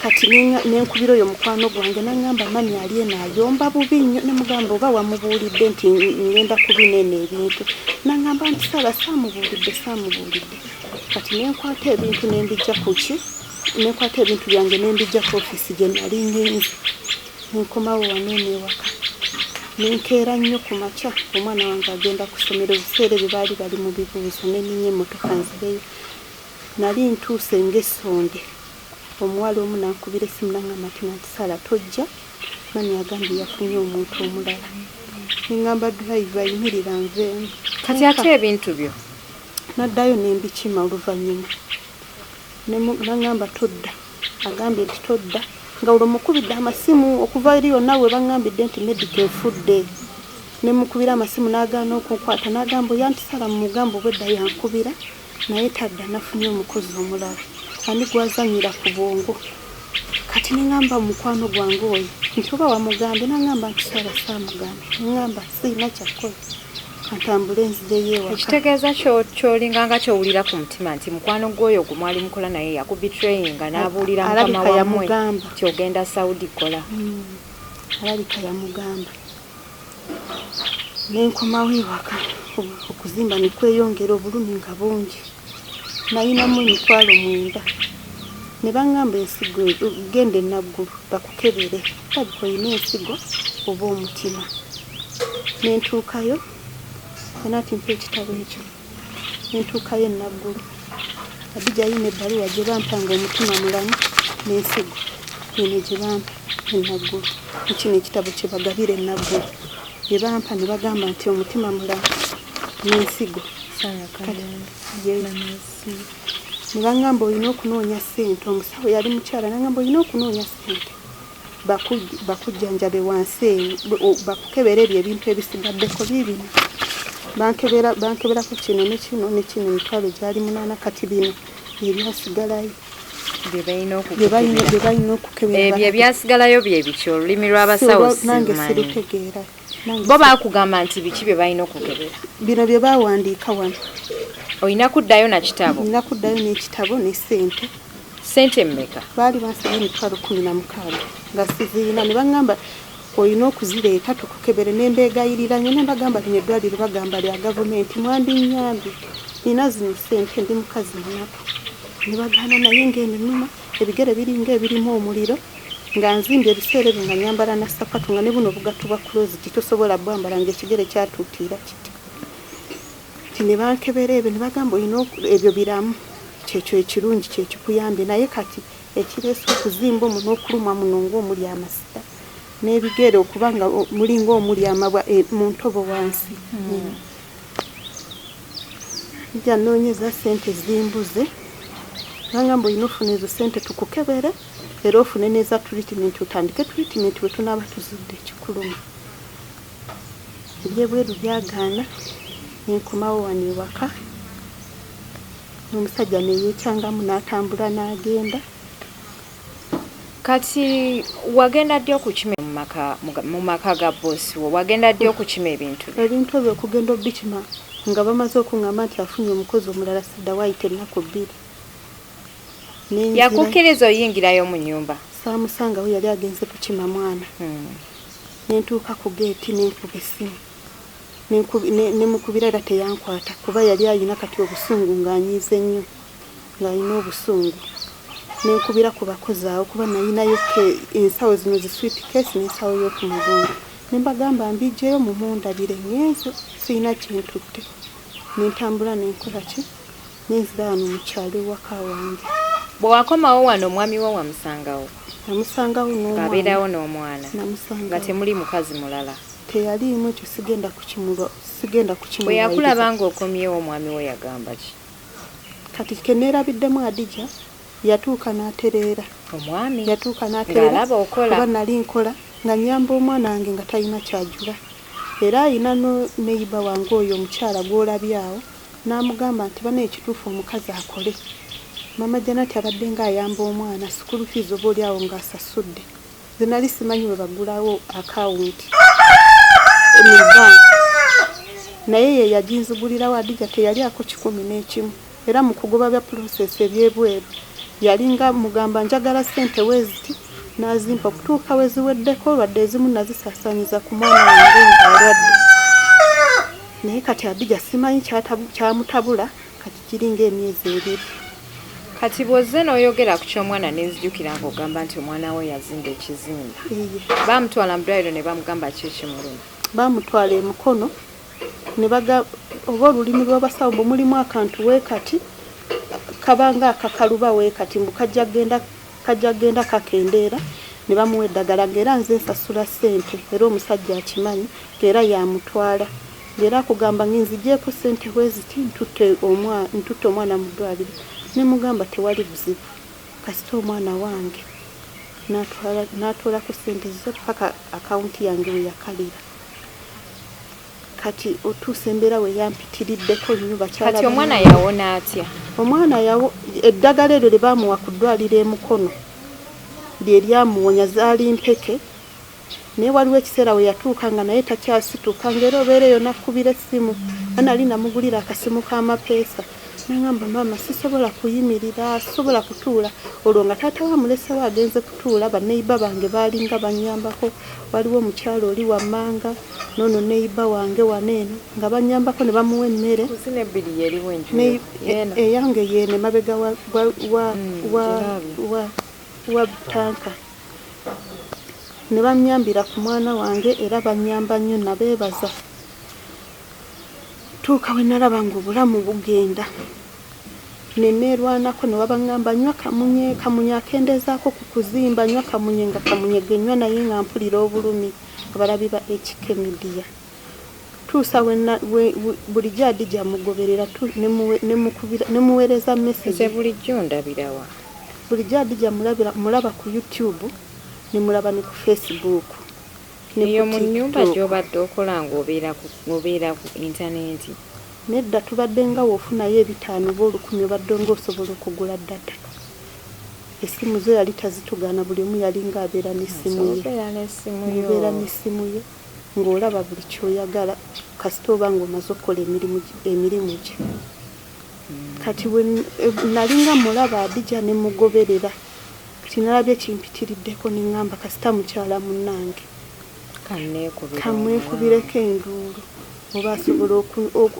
Kati ne nkubira oyo mukwano gwange n'aŋŋamba mummy ali eno ayomba bubi nnyo. Ne mugamba oba wamubuulidde nti ŋŋenda kubina eno ebintu. N'aŋŋamba nti Saara saamubuulidde. Kati ne nkwata ebintu ne mbijja ku ki? Ne nkwata ebintu byange ne mbijja ku ofiisi gye nali ŋŋenze. Ne nkomawo wano eno ewaka. Nenkeera nnyo ku makya, omwana wange agenda ku ssomero, ebiseera ebyo baali bali mu bibuuzo, neninya emmotoka nzireyo. Nali ntuuse ng'essonde, omuwala omu nankubira essimu nangamba nti Nanti Sarah tojja, mami agambye yafunye omuntu omulala. Nengamba driver yimirira nveemu. Kati ate ebintu byo? Naddayo nembikima oluvannyuma. Nangamba todda, agambye nti todda, nga olwo mukubidde amasimu okuva eri yonna we baŋŋambidde nti medical efudde. Ne mukubira amasimu n'agaana okunkwata, n'agamba oyo Aunty Sarah mumugambe obwedda yankubira naye tadda, nafunye omukozi omulala ani gw'azannyira ku bwongo. Kati ne ŋŋamba mukwano gwange oyo nti oba wamugambye, n'aŋŋamba nti Sarah saamugambye. Ne ŋŋamba sirina kyakukola, kantambule nzireyo ewaka. Ekitegeeza kyolinga nga ky'owulira ku mutima nti mukwano gw'oyo gwe mwali mukola naye yakubetrayinga n'abuulira mukama wammwe nti ogenda Saudi kola. Alabika yamugamba. Ne nkomawo ewaka, okuzimba ne kweyongera, obulumi nga bungi. Nayinamu 90,000. Ne baŋŋamba ensigo genda e Naggulu bakukebere, olabika olina ensigo oba omutima. Ne ntuukayo, ati mpa ekitabo ekyo. Ne ntuukayo e Naggulu. Hadija ayina ebbaluwa gye bampa ng'omutima mulamu n'ensigo eno gye bampa e Naggulu. Kino ekitabo kye bagabira e Naggulu. Gye bampa ne bagamba nti omutima mulamu n'ensigo. Ne baŋŋamba olina okunoonya ssente, omusawo yali mukyala n'aŋŋamba olina okunoonya ssente bakujjanjabe wansi eyo, bakukebere ebyo ebintu ebisigaddeko biibino. Bankeberako kino ne kino ne kino, emitwalo gyali 8, kati bino ebyasigalayo. Bye balina okukebera. Ebyo ebyasigalayo bye biki? Olulimi lw'abasawo nange sirutegeera. Bo baakugamba nti biki bye balina okukebera? Bino bye baawandiika wano. Olina kuddayo na kitabo? Nina kuddayo n'ekitabo ne ssente. Ssente mmeka? Baali bansabye 16,000 nga sizirina, ne baŋŋamba olina okuzireeta tukukebere. Ne mbeegayirira nnyo ne mbagamba lino eddwaliro bagamba lya gavumenti, mwandinnyambye, nina zino ssente, ndi mukazi munaku. Ne bagaana, naye ng'eminuma ebigere biringa ebirimu omuliro, nga nzimbye ebiseera ebyo nga nyambala na ssapatu, nga ne buno obugatto bwa closed tosobola bwambala ng'ekigere kyatuutiira kiti. Ne bankebera ebyo ne bagamba olina ebyo biramu, kyekyo ekirungi kyekikuyambye, naye kati ekireese okuzimba omwo n'okulumwa muno ng'omuli amasita n'ebigere okuba nga mulinga omuli amabwa mu ntobo wansi. Nja nnoonyeza ssente zimbuze, bangamba olina ofuna ezo ssente tukukebere era ofune n'eza treatment, otandike treatment bwe tunaaba tuzudde ekikuluma. Ebyebweru byagaana, ne nkomawo wano ewaka, n'omusajja ne yeekyangamu n'atambula n'agenda. Kati wagenda ddi okukima mu maka ga boosi wo? Wagenda ddi okukima ebintu byo? Ebintu ebyo okugenda obikima nga bamaze okuŋŋamba nti afunye omukozi omulala, sidda waayita ennaku 2. Yakukkiriza oyingirayo mu nnyumba? Saamusangawo, yali agenze kukima mwana. Ne ntuuka ku geeti ne nkuba essimu. Ne mukubira era teyankwata kuba yali ayina kati obusungu ng'anyiize nnyo, ng'alina obusungu. Ne nkubira ku bakozi awo kuba nayinayo ensawo zino zi suitcase n'ensawo y'oku mugongo. Ne mbagamba mbiggyeyo mumundabire ngenze sirina kye ntutte. Ne ntambula ne nkola ki? Ne nzira wano mu kyalo ewaka wange. Bwe wakomawo wano omwami wo wamusangawo? Namusangawo n'omwana. Ng'abeerawo n'omwana. Namusangawo. Nga temuli mukazi mulala. Teyaliimu ekyo sigenda kukimulwa, sigenda kukimulwa. Bwe yakulaba ng'okomyewo omwami wo yagamba ki? Kati ke neerabiddemu Hadija yatuuka n'atereera. Omwami? Yatuuka n'atereera. Ng'alaba okola. Kuba nali nkola nga nnyamba omwana wange nga talina ky'ajula. Era ayina neighbor wange oyo omukyala gw'olabye awo n'amugamba nti bana ekituufu omukazi akole. Mama Janati abadde ng'ayamba omwana school fees oba oli awo ng'asasudde. Nze nali simanyi bwe baggulawo akawunti mu bank. Naye ye yaginzigulirawo Hadija teyalyako 101. Era mu kugoba bya process eby'ebweru yalinga mugamba njagala ssente weeziti n'azimpa okutuuka we ziweddeko lwadde ezimu nazisaasaanyiza ku mwana wange ng'alwadde. Naye kati Hadija simanyi kyamutabula kati kiringa emyezi 2. Kati bw'ozze n'oyogera ku ky'omwana ne nzijukira ng'ogamba nti omwana wo yazimba ekizimba. Baamutwala mu ddwaliro ne bamugamba ki ekimuluma? Baamutwala e Mukono ne baga oba olulimi lw'abasawo mbu mulimu akantu weekati kabanga akakaluba weekati mbu kajja genda kajja genda kakendeera ne bamuwa eddagala ng'era nze nsasula ssente era omusajja akimanyi ng'era yamutwala ng'era akugamba nginzigyeko ssente bweziti ntutte ntutte omwana mu ddwaliro ne mugamba tewali buzibu kasita omwana wange n'atoolako ssente zo paka akawunti yange we yakalira. Kati otuusa embeera we yampitiriddeko nnyo bakyala. Kati omwana yawona atya? Omwana yawo eddagala eryo lye baamuwa ku ddwaliro e Mukono lye lyamuwonya, zaali mpeke naye waliwo ekiseera we yatuuka nga naye takyasituka ng'era obeera eyo nakkubira essimu nali namugulira akasimu k'amapeesa nangamba maama sisobola kuyimirira sisobola kutuula olwo nga taata we amulesewo agenze kutuula baneyiba bange baalinga bannyambako waliwo omukyala oli wammanga noono neyiba wange wano eno nga bannyambako ne bamuwa emmere eyange yeeno emabega wa tanka ne bannyambira ku mwana wange era bannyamba nnyo nabeebaza. Tuuka we nalaba ng'obulamu bugenda ne neerwanako ne wabaŋŋamba nywa kamunye, kamunye akendeezaako ku kuzimba, nywa kamunye nga kamunye ge nnywa naye nga mpulira obulumi. Abalabi ba HK Media tuusa we bulijjo Hadija mugoberera ne muweereza message. Nze bulijjo ndabirawa? Bulijjo Hadija mulaba ku YouTube ne mulaba ne ku Facebook. Eyo mu nnyumba gy'obadde okola ng'obeera ku intaneti? Nedda tubadde nga w'ofunayo 5 oba 10 obadde ng'osobola okugula data. Essimu zo yali tazitugaana buli omu yali ng'abeera n'essimu ye. Obeera n'essimu ye ng'olaba buli ky'oyagala kasita oba ng'omaze okukola emirimu gye. Kati nalinga mulaba Hadija ne mugoberera. Kati nalabye kimpitiriddeko ne ŋŋamba kasita mukyala munnange. Kamwekubireko enduulu oba asobola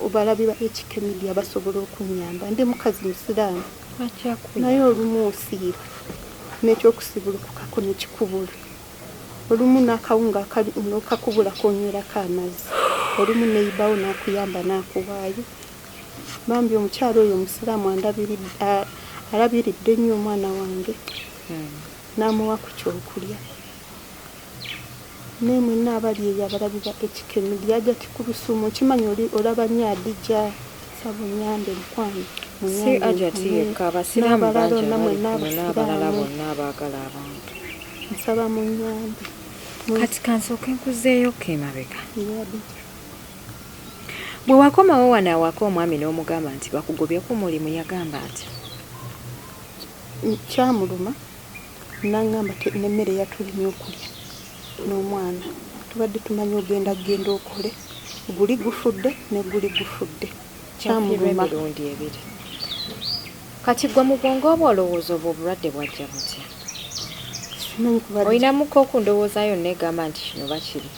obalabi ba HK Media basobola okunnyamba. Ndi mukazi musiraamu naye olumu osiiba n'ekyokusibulukukako ne kikubula. Olumu n'akawunga n'okakubula k'onywerako amazzi. Olumu neyibawo n'akuyamba n'akuwaayo. Bambi omukyala oyo omusiraamu alabiridde nnyo omwana wange n'amuwa ku kyokulya. Naye mwenna abali eyo abalabi ba HK Media Hajati Kulusumu okimanyi olaba nnyo Hadija nsaba onnyambe mukwano. Si Hajati yekka abasiraamu bangi n'abalala bonna abaagala abantu. Nsaba munnyambe. Kati kansooke nkuzeeyoko emabega. Bwe wakomawo wano awaka omwami n'omugamba nti bakugobye ku mulimu yagamba atya? Kyamuluma n'aŋŋamba n'emmere yatulemye okulya n'omwana. Tubadde tumanyi ogenda genda okole guli gufudde ne guli gufudde. Kyamuluma. Emirundi ebiri. Kati gwe mu bwongo obwo olowooza obwo obulwadde bwajja butya? Olinamuko ku ndowooza yonna egamba nti kino bakiri?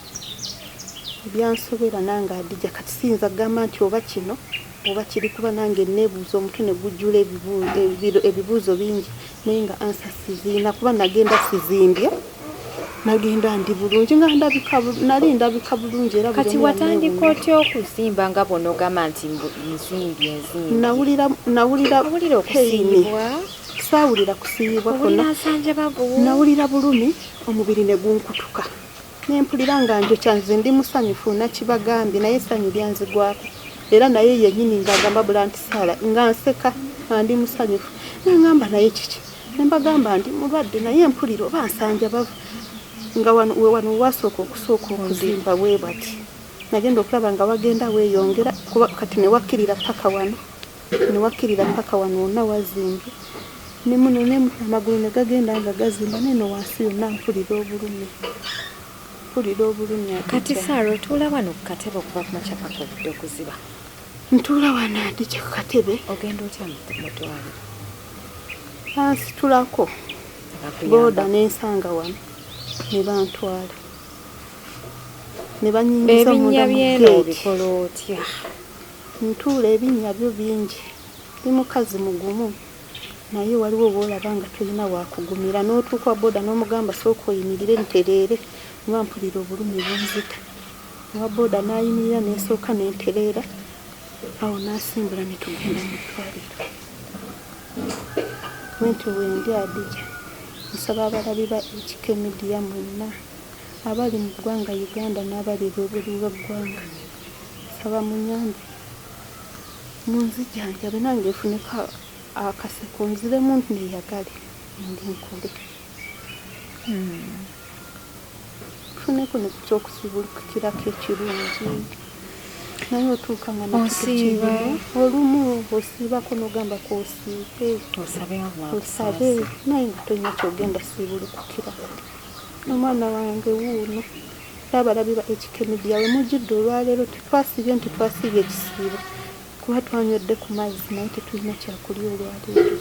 Byansobera nange Hadija kati siyinza kugamba nti oba kino oba kiri kuba nange neebuuza omutwe ne gujjula ebibuuzo bingi naye nga ansa siziina kuba nagenda sizimbye nagenda ndi bulungi nga nali ndabika bulungi era kati watandika otya okuzimba nga bw'onoogamba nti nzimbye nzimbye? Nawulira okusiiyibwa. Saawulira kusiiyibwa kwonna. Nawulira bulumi omubiri ne gunkutuka. Ne mpulira nga njokya nze ndi musanyufu nakibagambye naye essanyu lyanzigwako. Era naye yennyini ng'agamba bula nti Saala nga nseka nga ndi musanyufu. N'aŋŋamba naye kiki? Ne mbagamba ndi mulwadde naye mpulira oba nsanja bavu. Nga wano wasooka okusooka okuzimba bwe bati. Nagenda okulaba nga wagenda weeyongera kuba kati ne wakkirira paka wano. Ne wakkirira paka wano wonna wazimbye. Ne muno ne amagulu ne gagenda nga gazimba n'eno wansi yonna mpulira obulumi. Mpulira obulumi. Kati Saala otuula wano ku katebe okuva ku makya paka obudde okuziba? Ntuula wano Hadija ku katebe. Ogenda otya mu ddwaliro? Bansitulako booda n'ensanga wano ne bantwala. Ne bannyingiza munda mu Ebinnya by'eno ggeeti. obikola otya? Ntuula ebinnya byo bingi. Ndi mukazi mugumu naye waliwo w'olaba nga tolina waakugumira n'otuuka booda n'omugamba sooka oyimirire ntereere kuba mpulira obulumi bunzita. Owa booda n'ayimirira nensooka nentereera, awo n'asimbula ne tugenda mu ddwaliro. Bwentyo bwendi Adija. Nsaba abalabi ba HK Media mwenna abali mu ggwanga Uganda n'abali ebweru w'eggwanga, nsaba munyambe munzijanjabe nange nfuneko akaseko nziremu neyagale ndi nkole. Nfuneko ne ku ky'okusibulukirako ekirungi naye otuuka nga Osiiba. Olumu osiibako n'ogamba kw'osiibe. Osabe Allah Osabe akusaasire. Naye nga tolina ky'ogenda siibulukukirako. Omwana wange wuuno. Abalabi ba HK Media we mujjidde olwaleero tetwasiibye nti twasiibye ekisiibo kuba twanywedde ku mazzi naye tetulina kyakulya olwaleero.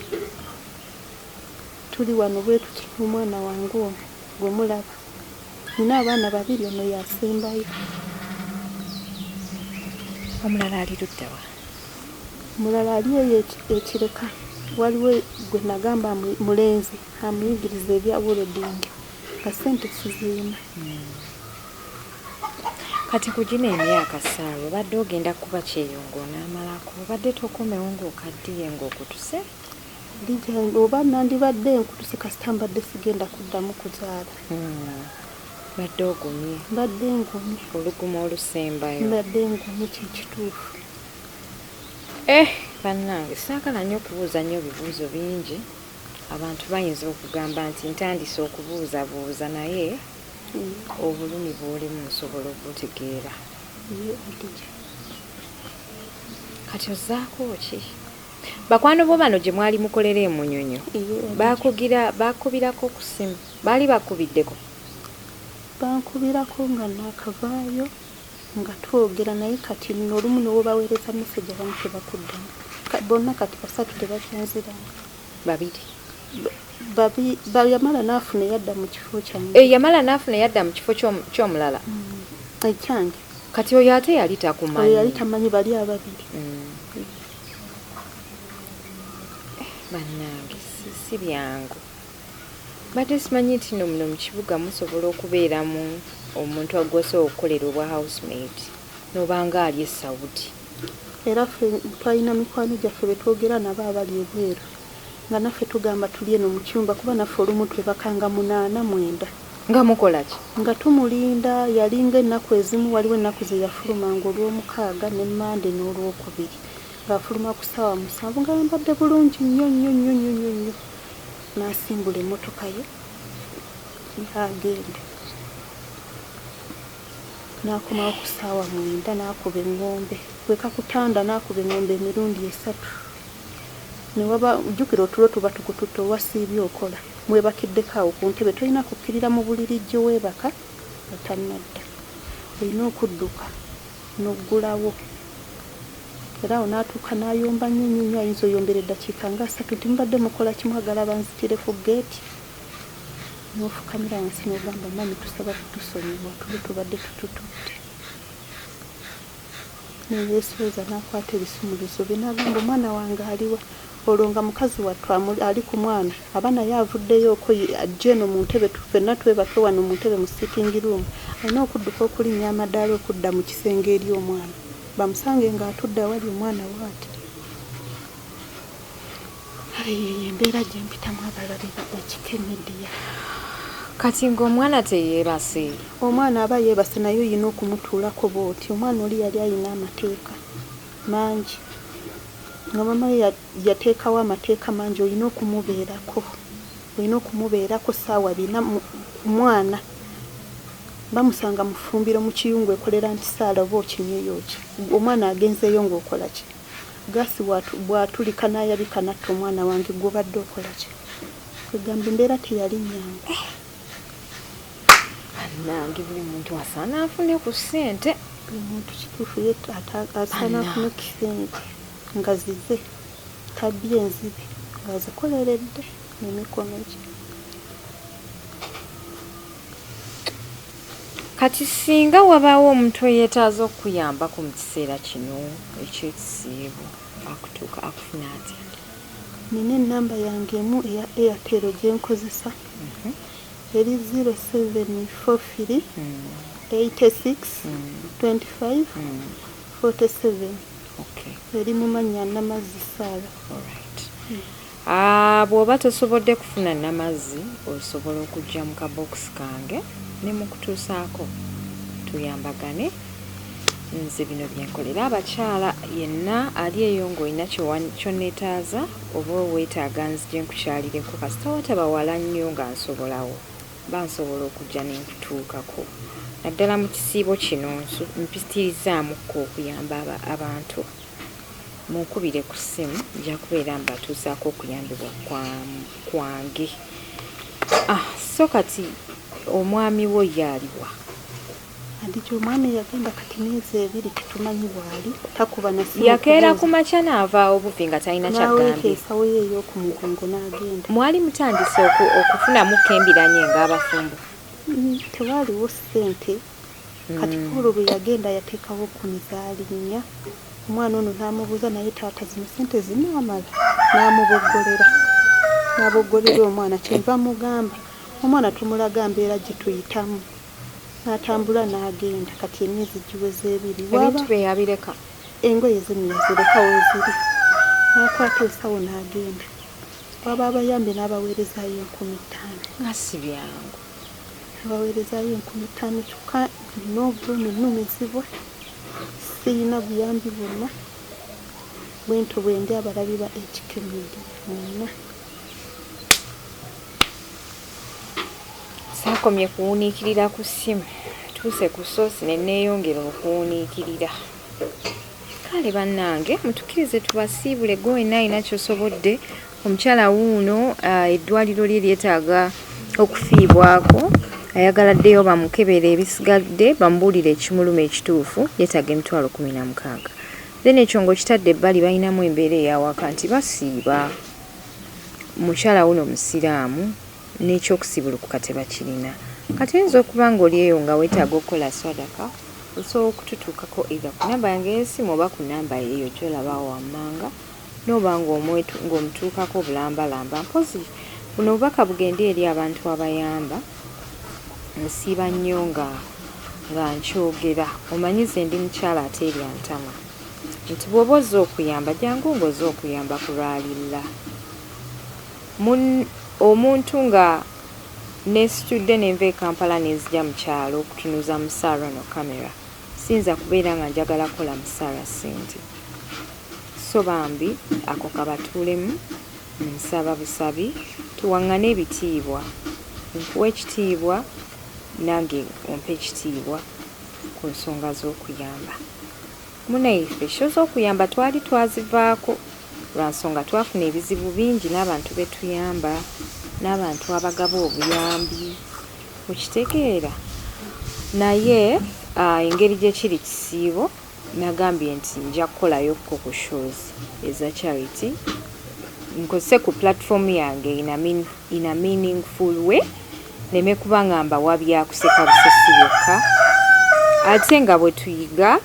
Tuli wano bwe tuti n'omwana wange ono gwe mulaba. Nina abaana babiri ono y'asembayo. Omulala ali ludda wa? Omulala ali eyo ekireka waliwo gwe nagamba mulenzi amuyigiriza ebya welding nga ssente sizirina. Kati ku gino emyaka Sarah obadde ogenda kuba kyeyo ng'onaamalako obadde tokomewo ng'okaddiye ng'okutuse? Oba nandibadde nkutuse kasita mbadde sigenda kuddamu kuzaala. Mbadde ogumye. Mbadde ngumye. Olugumo olusembayo. Mbadde ngumye kye kituufu. Bannange saagala nnyo okubuuza nnyo bibuuzo bingi. Abantu bayinza okugamba nti ntandise okubuuzabuuza naye obulumi bw'olimu nsobola okubutegeera. Kati ozzaako ki? Bakwano bo bano gye mwali mukolera e Munyonyo baakubirako ku ssimu, baali bakubiddeko? Bankubirako nga naakavaayo nga twogera naye kati nno olumu ne w'obaweereza message abamu tebakuddamu. Bonna kati basatu tebakyanziramu. Babiri. Yamala n'afuna eyadda mu kifo kyange. Yamala n'afuna eyadda mu kifo ky'omulala. Ekyange. Kati oyo ate yali takumanyi. Oyo yali tamanyi bali ababiri. Bannange si byangu. Mbadde simanyi nti nno muno mu kibuga musobola okubeeramu omuntu agwosobola okukolera obwa housemate n'obanga ali e Saudi. Era ffe twalina mikwano gyaffe be twogera nabo abali ebweru nga naffe tugamba tuli eno mu kyumba kuba naffe olumu twebakanga 8 9. Nga mukola ki? Nga tumulinda yalinga ennaku ezimu waliwo ennaku ze yafulumanga olw'omukaaga ne Mmande n'olwokubiri ng'afuluma ku ssaawa 7 nga yambadde bulungi nnyo nnyo nnyo nnyo nnyo nnyo n'asimbula emmotoka ye n'agenda. N'akomawo ku ssaawa 9 n'akuba eŋŋombe bwe kakutanda n'akuba eŋŋombe emirundi 3. Ne waba jjukira otulo tuba tukututte owasiibye okola mwebakiddeko awo ku ntebe tolina kukkirira mu buliri gye weebaka nga tannadda. Olina okudduka n'oggulawo. Era awo n'atuuka n'ayomba nnyo nnyo nnyo ayinza oyombera eddakiika nga 3 nti mubadde mukola ki mwagala banzitire ku ggeeti. N'ofukamira wansi n'ogamba mami tusaba kutusonyiwa tulo tubadde tutututte. Ne yeesooza n'akwata ebisumuluzo bye n'agamba omwana wange aliwa. Olwo nga mukazi wattu ali ku mwana aba naye avuddeyo okwo ajja eno mu ntebe ffenna twebake wano mu ntebe mu sitting room alina okudduka okulinnya amadaala okudda mu kisenge eri omwana bamusange ng'atudde awali omwana bw'ati. Kale yeeyo embeera gye mpitamu abalabi ba HK Media. Kati ng'omwana teyeebase? Omwana aba yeebase naye olina okumutuulako bw'oti. Omwana oli yali alina amateeka mangi. Nga maama we yateekawo amateeka mangi olina okumubeerako. Olina okumubeerako ssaawa 4 mwana. Bamusanga mu ffumbiro mu kiyungu ekolera nti Saala oba okinyweyo ki? Omwana agenzeeyo ng'okola ki? Gaasi bw'atulika n'ayabika n'atta omwana wange gw'obadde okola ki? Kwegamba embeera teyali nnyangu. Bannange buli muntu asaana afune ku ssente. Buli muntu kituufu ye asaana afune ku ssente nga zize tabbye enzibe ng'azikoleredde n'emikono gye. Kati singa wabaawo omuntu eyeetaaza okukuyambako mu kiseera kino eky'ekisiibo akutuuka akufuna atya? Nina ennamba yange emu eya Airtel gye nkozesa eri 0743 86 25 47. Okay. Eri mu mannya Namazzi Sarah. Alright. Ah, bw'oba tosobodde kufuna Namazzi, osobola okujja mu kabokisi kange ne mukutuusaako, tuyambagane. Nze bino byenkolera abakyala. Yenna ali eyo ng'olina kyonneetaaza oba weetaaga nzije nkukyalireko, kasita wataba wala nnyo nga nsobolawo, mba nsobola okujja ne nkutuukako, naddala mu kisiibo kino mpitirizaamukko okuyamba abantu. Munkubire ku ssimu, nja kubeera mbatuusaako okuyambibwa kwange. Ah, so kati omwami wo ye aliwa? Andiki omwami yagenda kati myezi 2, tetumanyi bwali, takuba na ssimu Yakeera ku kubuuza. makya n'avaawo buvi nga talina N'aweeka kyagambye. ensawo ye ey'oku mugongo n'agenda. Mwali mutandise okufunamu embiranye ng'abafumbo? Tewaaliwo ssente. Kati olwo bwe yagenda yateekawo kumi zaali nnya. Omwana ono n'amubuuza, "Naye taata, zino ssente zinaamala?" N'amuboggolera, n'aboggolera omwana. Kyenva mugamba omwana tumulaga mbeera gye tuyitamu. N'atambula n'agenda, kati emyezi giweze 2. Ebintu bye yabireka? Engoye zino yazireka weeziri, n'akwata ensawo n'agenda. Waba abayambye n'abaweerezaayo 5000. Nga si byangu. Abaweerezaayo 5000, kyokka nina obulumi, nnumizibwa, siyina buyambi bwonna. Bwentyo bwendi abalabi ba HK Media mwenna. Saakomye kuwuniikirira ku ssimu, tuuse ku soosi ne neeyongera okuwuniikirira. Kale bannange, mutukkirize tubasiibule. Gwe wenna alina ky'osobodde, omukyala wuuno, eddwaliro lye lyetaaga okufiibwako, ayagala ddeyo bamukebere ebisigadde, bamubuulire ekimuluma ekituufu. Yeetaaga 160,000. Then ekyo ng'okitadde ebbali, balinamu embeera eyawaka nti basiiba. Mukyala wuno musiraamu, n'ekyokusibulukuka tebakirina. Kati oyinza okuba ng'oli eyo nga weetaaga okukola swadaka, osobola okututuukako either ku namba yange ey'essimu oba ku namba eyo gy'olabawo wammanga, n'oba ng'omutuukako obulambalamba. Mpozi buno obubaka bugende eri abantu abayamba. Nsiiba nnyo nga nkyogera, omanyi ze ndi mukyala ate erya ntama, nti bw'oba ozze okuyamba, jangu ng'ozze okuyamba ku lwalilla. Omuntu nga neesitudde nenva e Kampala nenzija mu kyalo okutunuza mu Sarah no kamera, siyinza kubeera nga njagala kukola mu Sarah ssente. So bambi ako kabatuulemu. Nsaba busabi tuwaŋŋane ebitiibwa, nkuwa ekitiibwa nange ompe ekitiibwa ku nsonga z'okuyamba. Munnaffe, show z'okuyamba twali twazivaako lwa nsonga twafuna ebizibu bingi n'abantu be tuyamba n'abantu abagaba obuyambi, okitegeera? Naye engeri gye kiri kisiibo, nagambye nti nja kukolayokko ku shows eza charity, nkozese ku platform yange in a meaningful way, nneme kuba nga mbawa byakuseka busesi byokka, ate nga bwe tuyiga,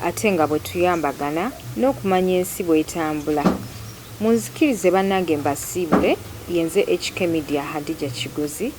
ate nga bwe tuyambagana n'okumanya ensi bw'etambula. Munzikirize bannange mbasiibule. Yenze HK Media, Hadija Kigozi.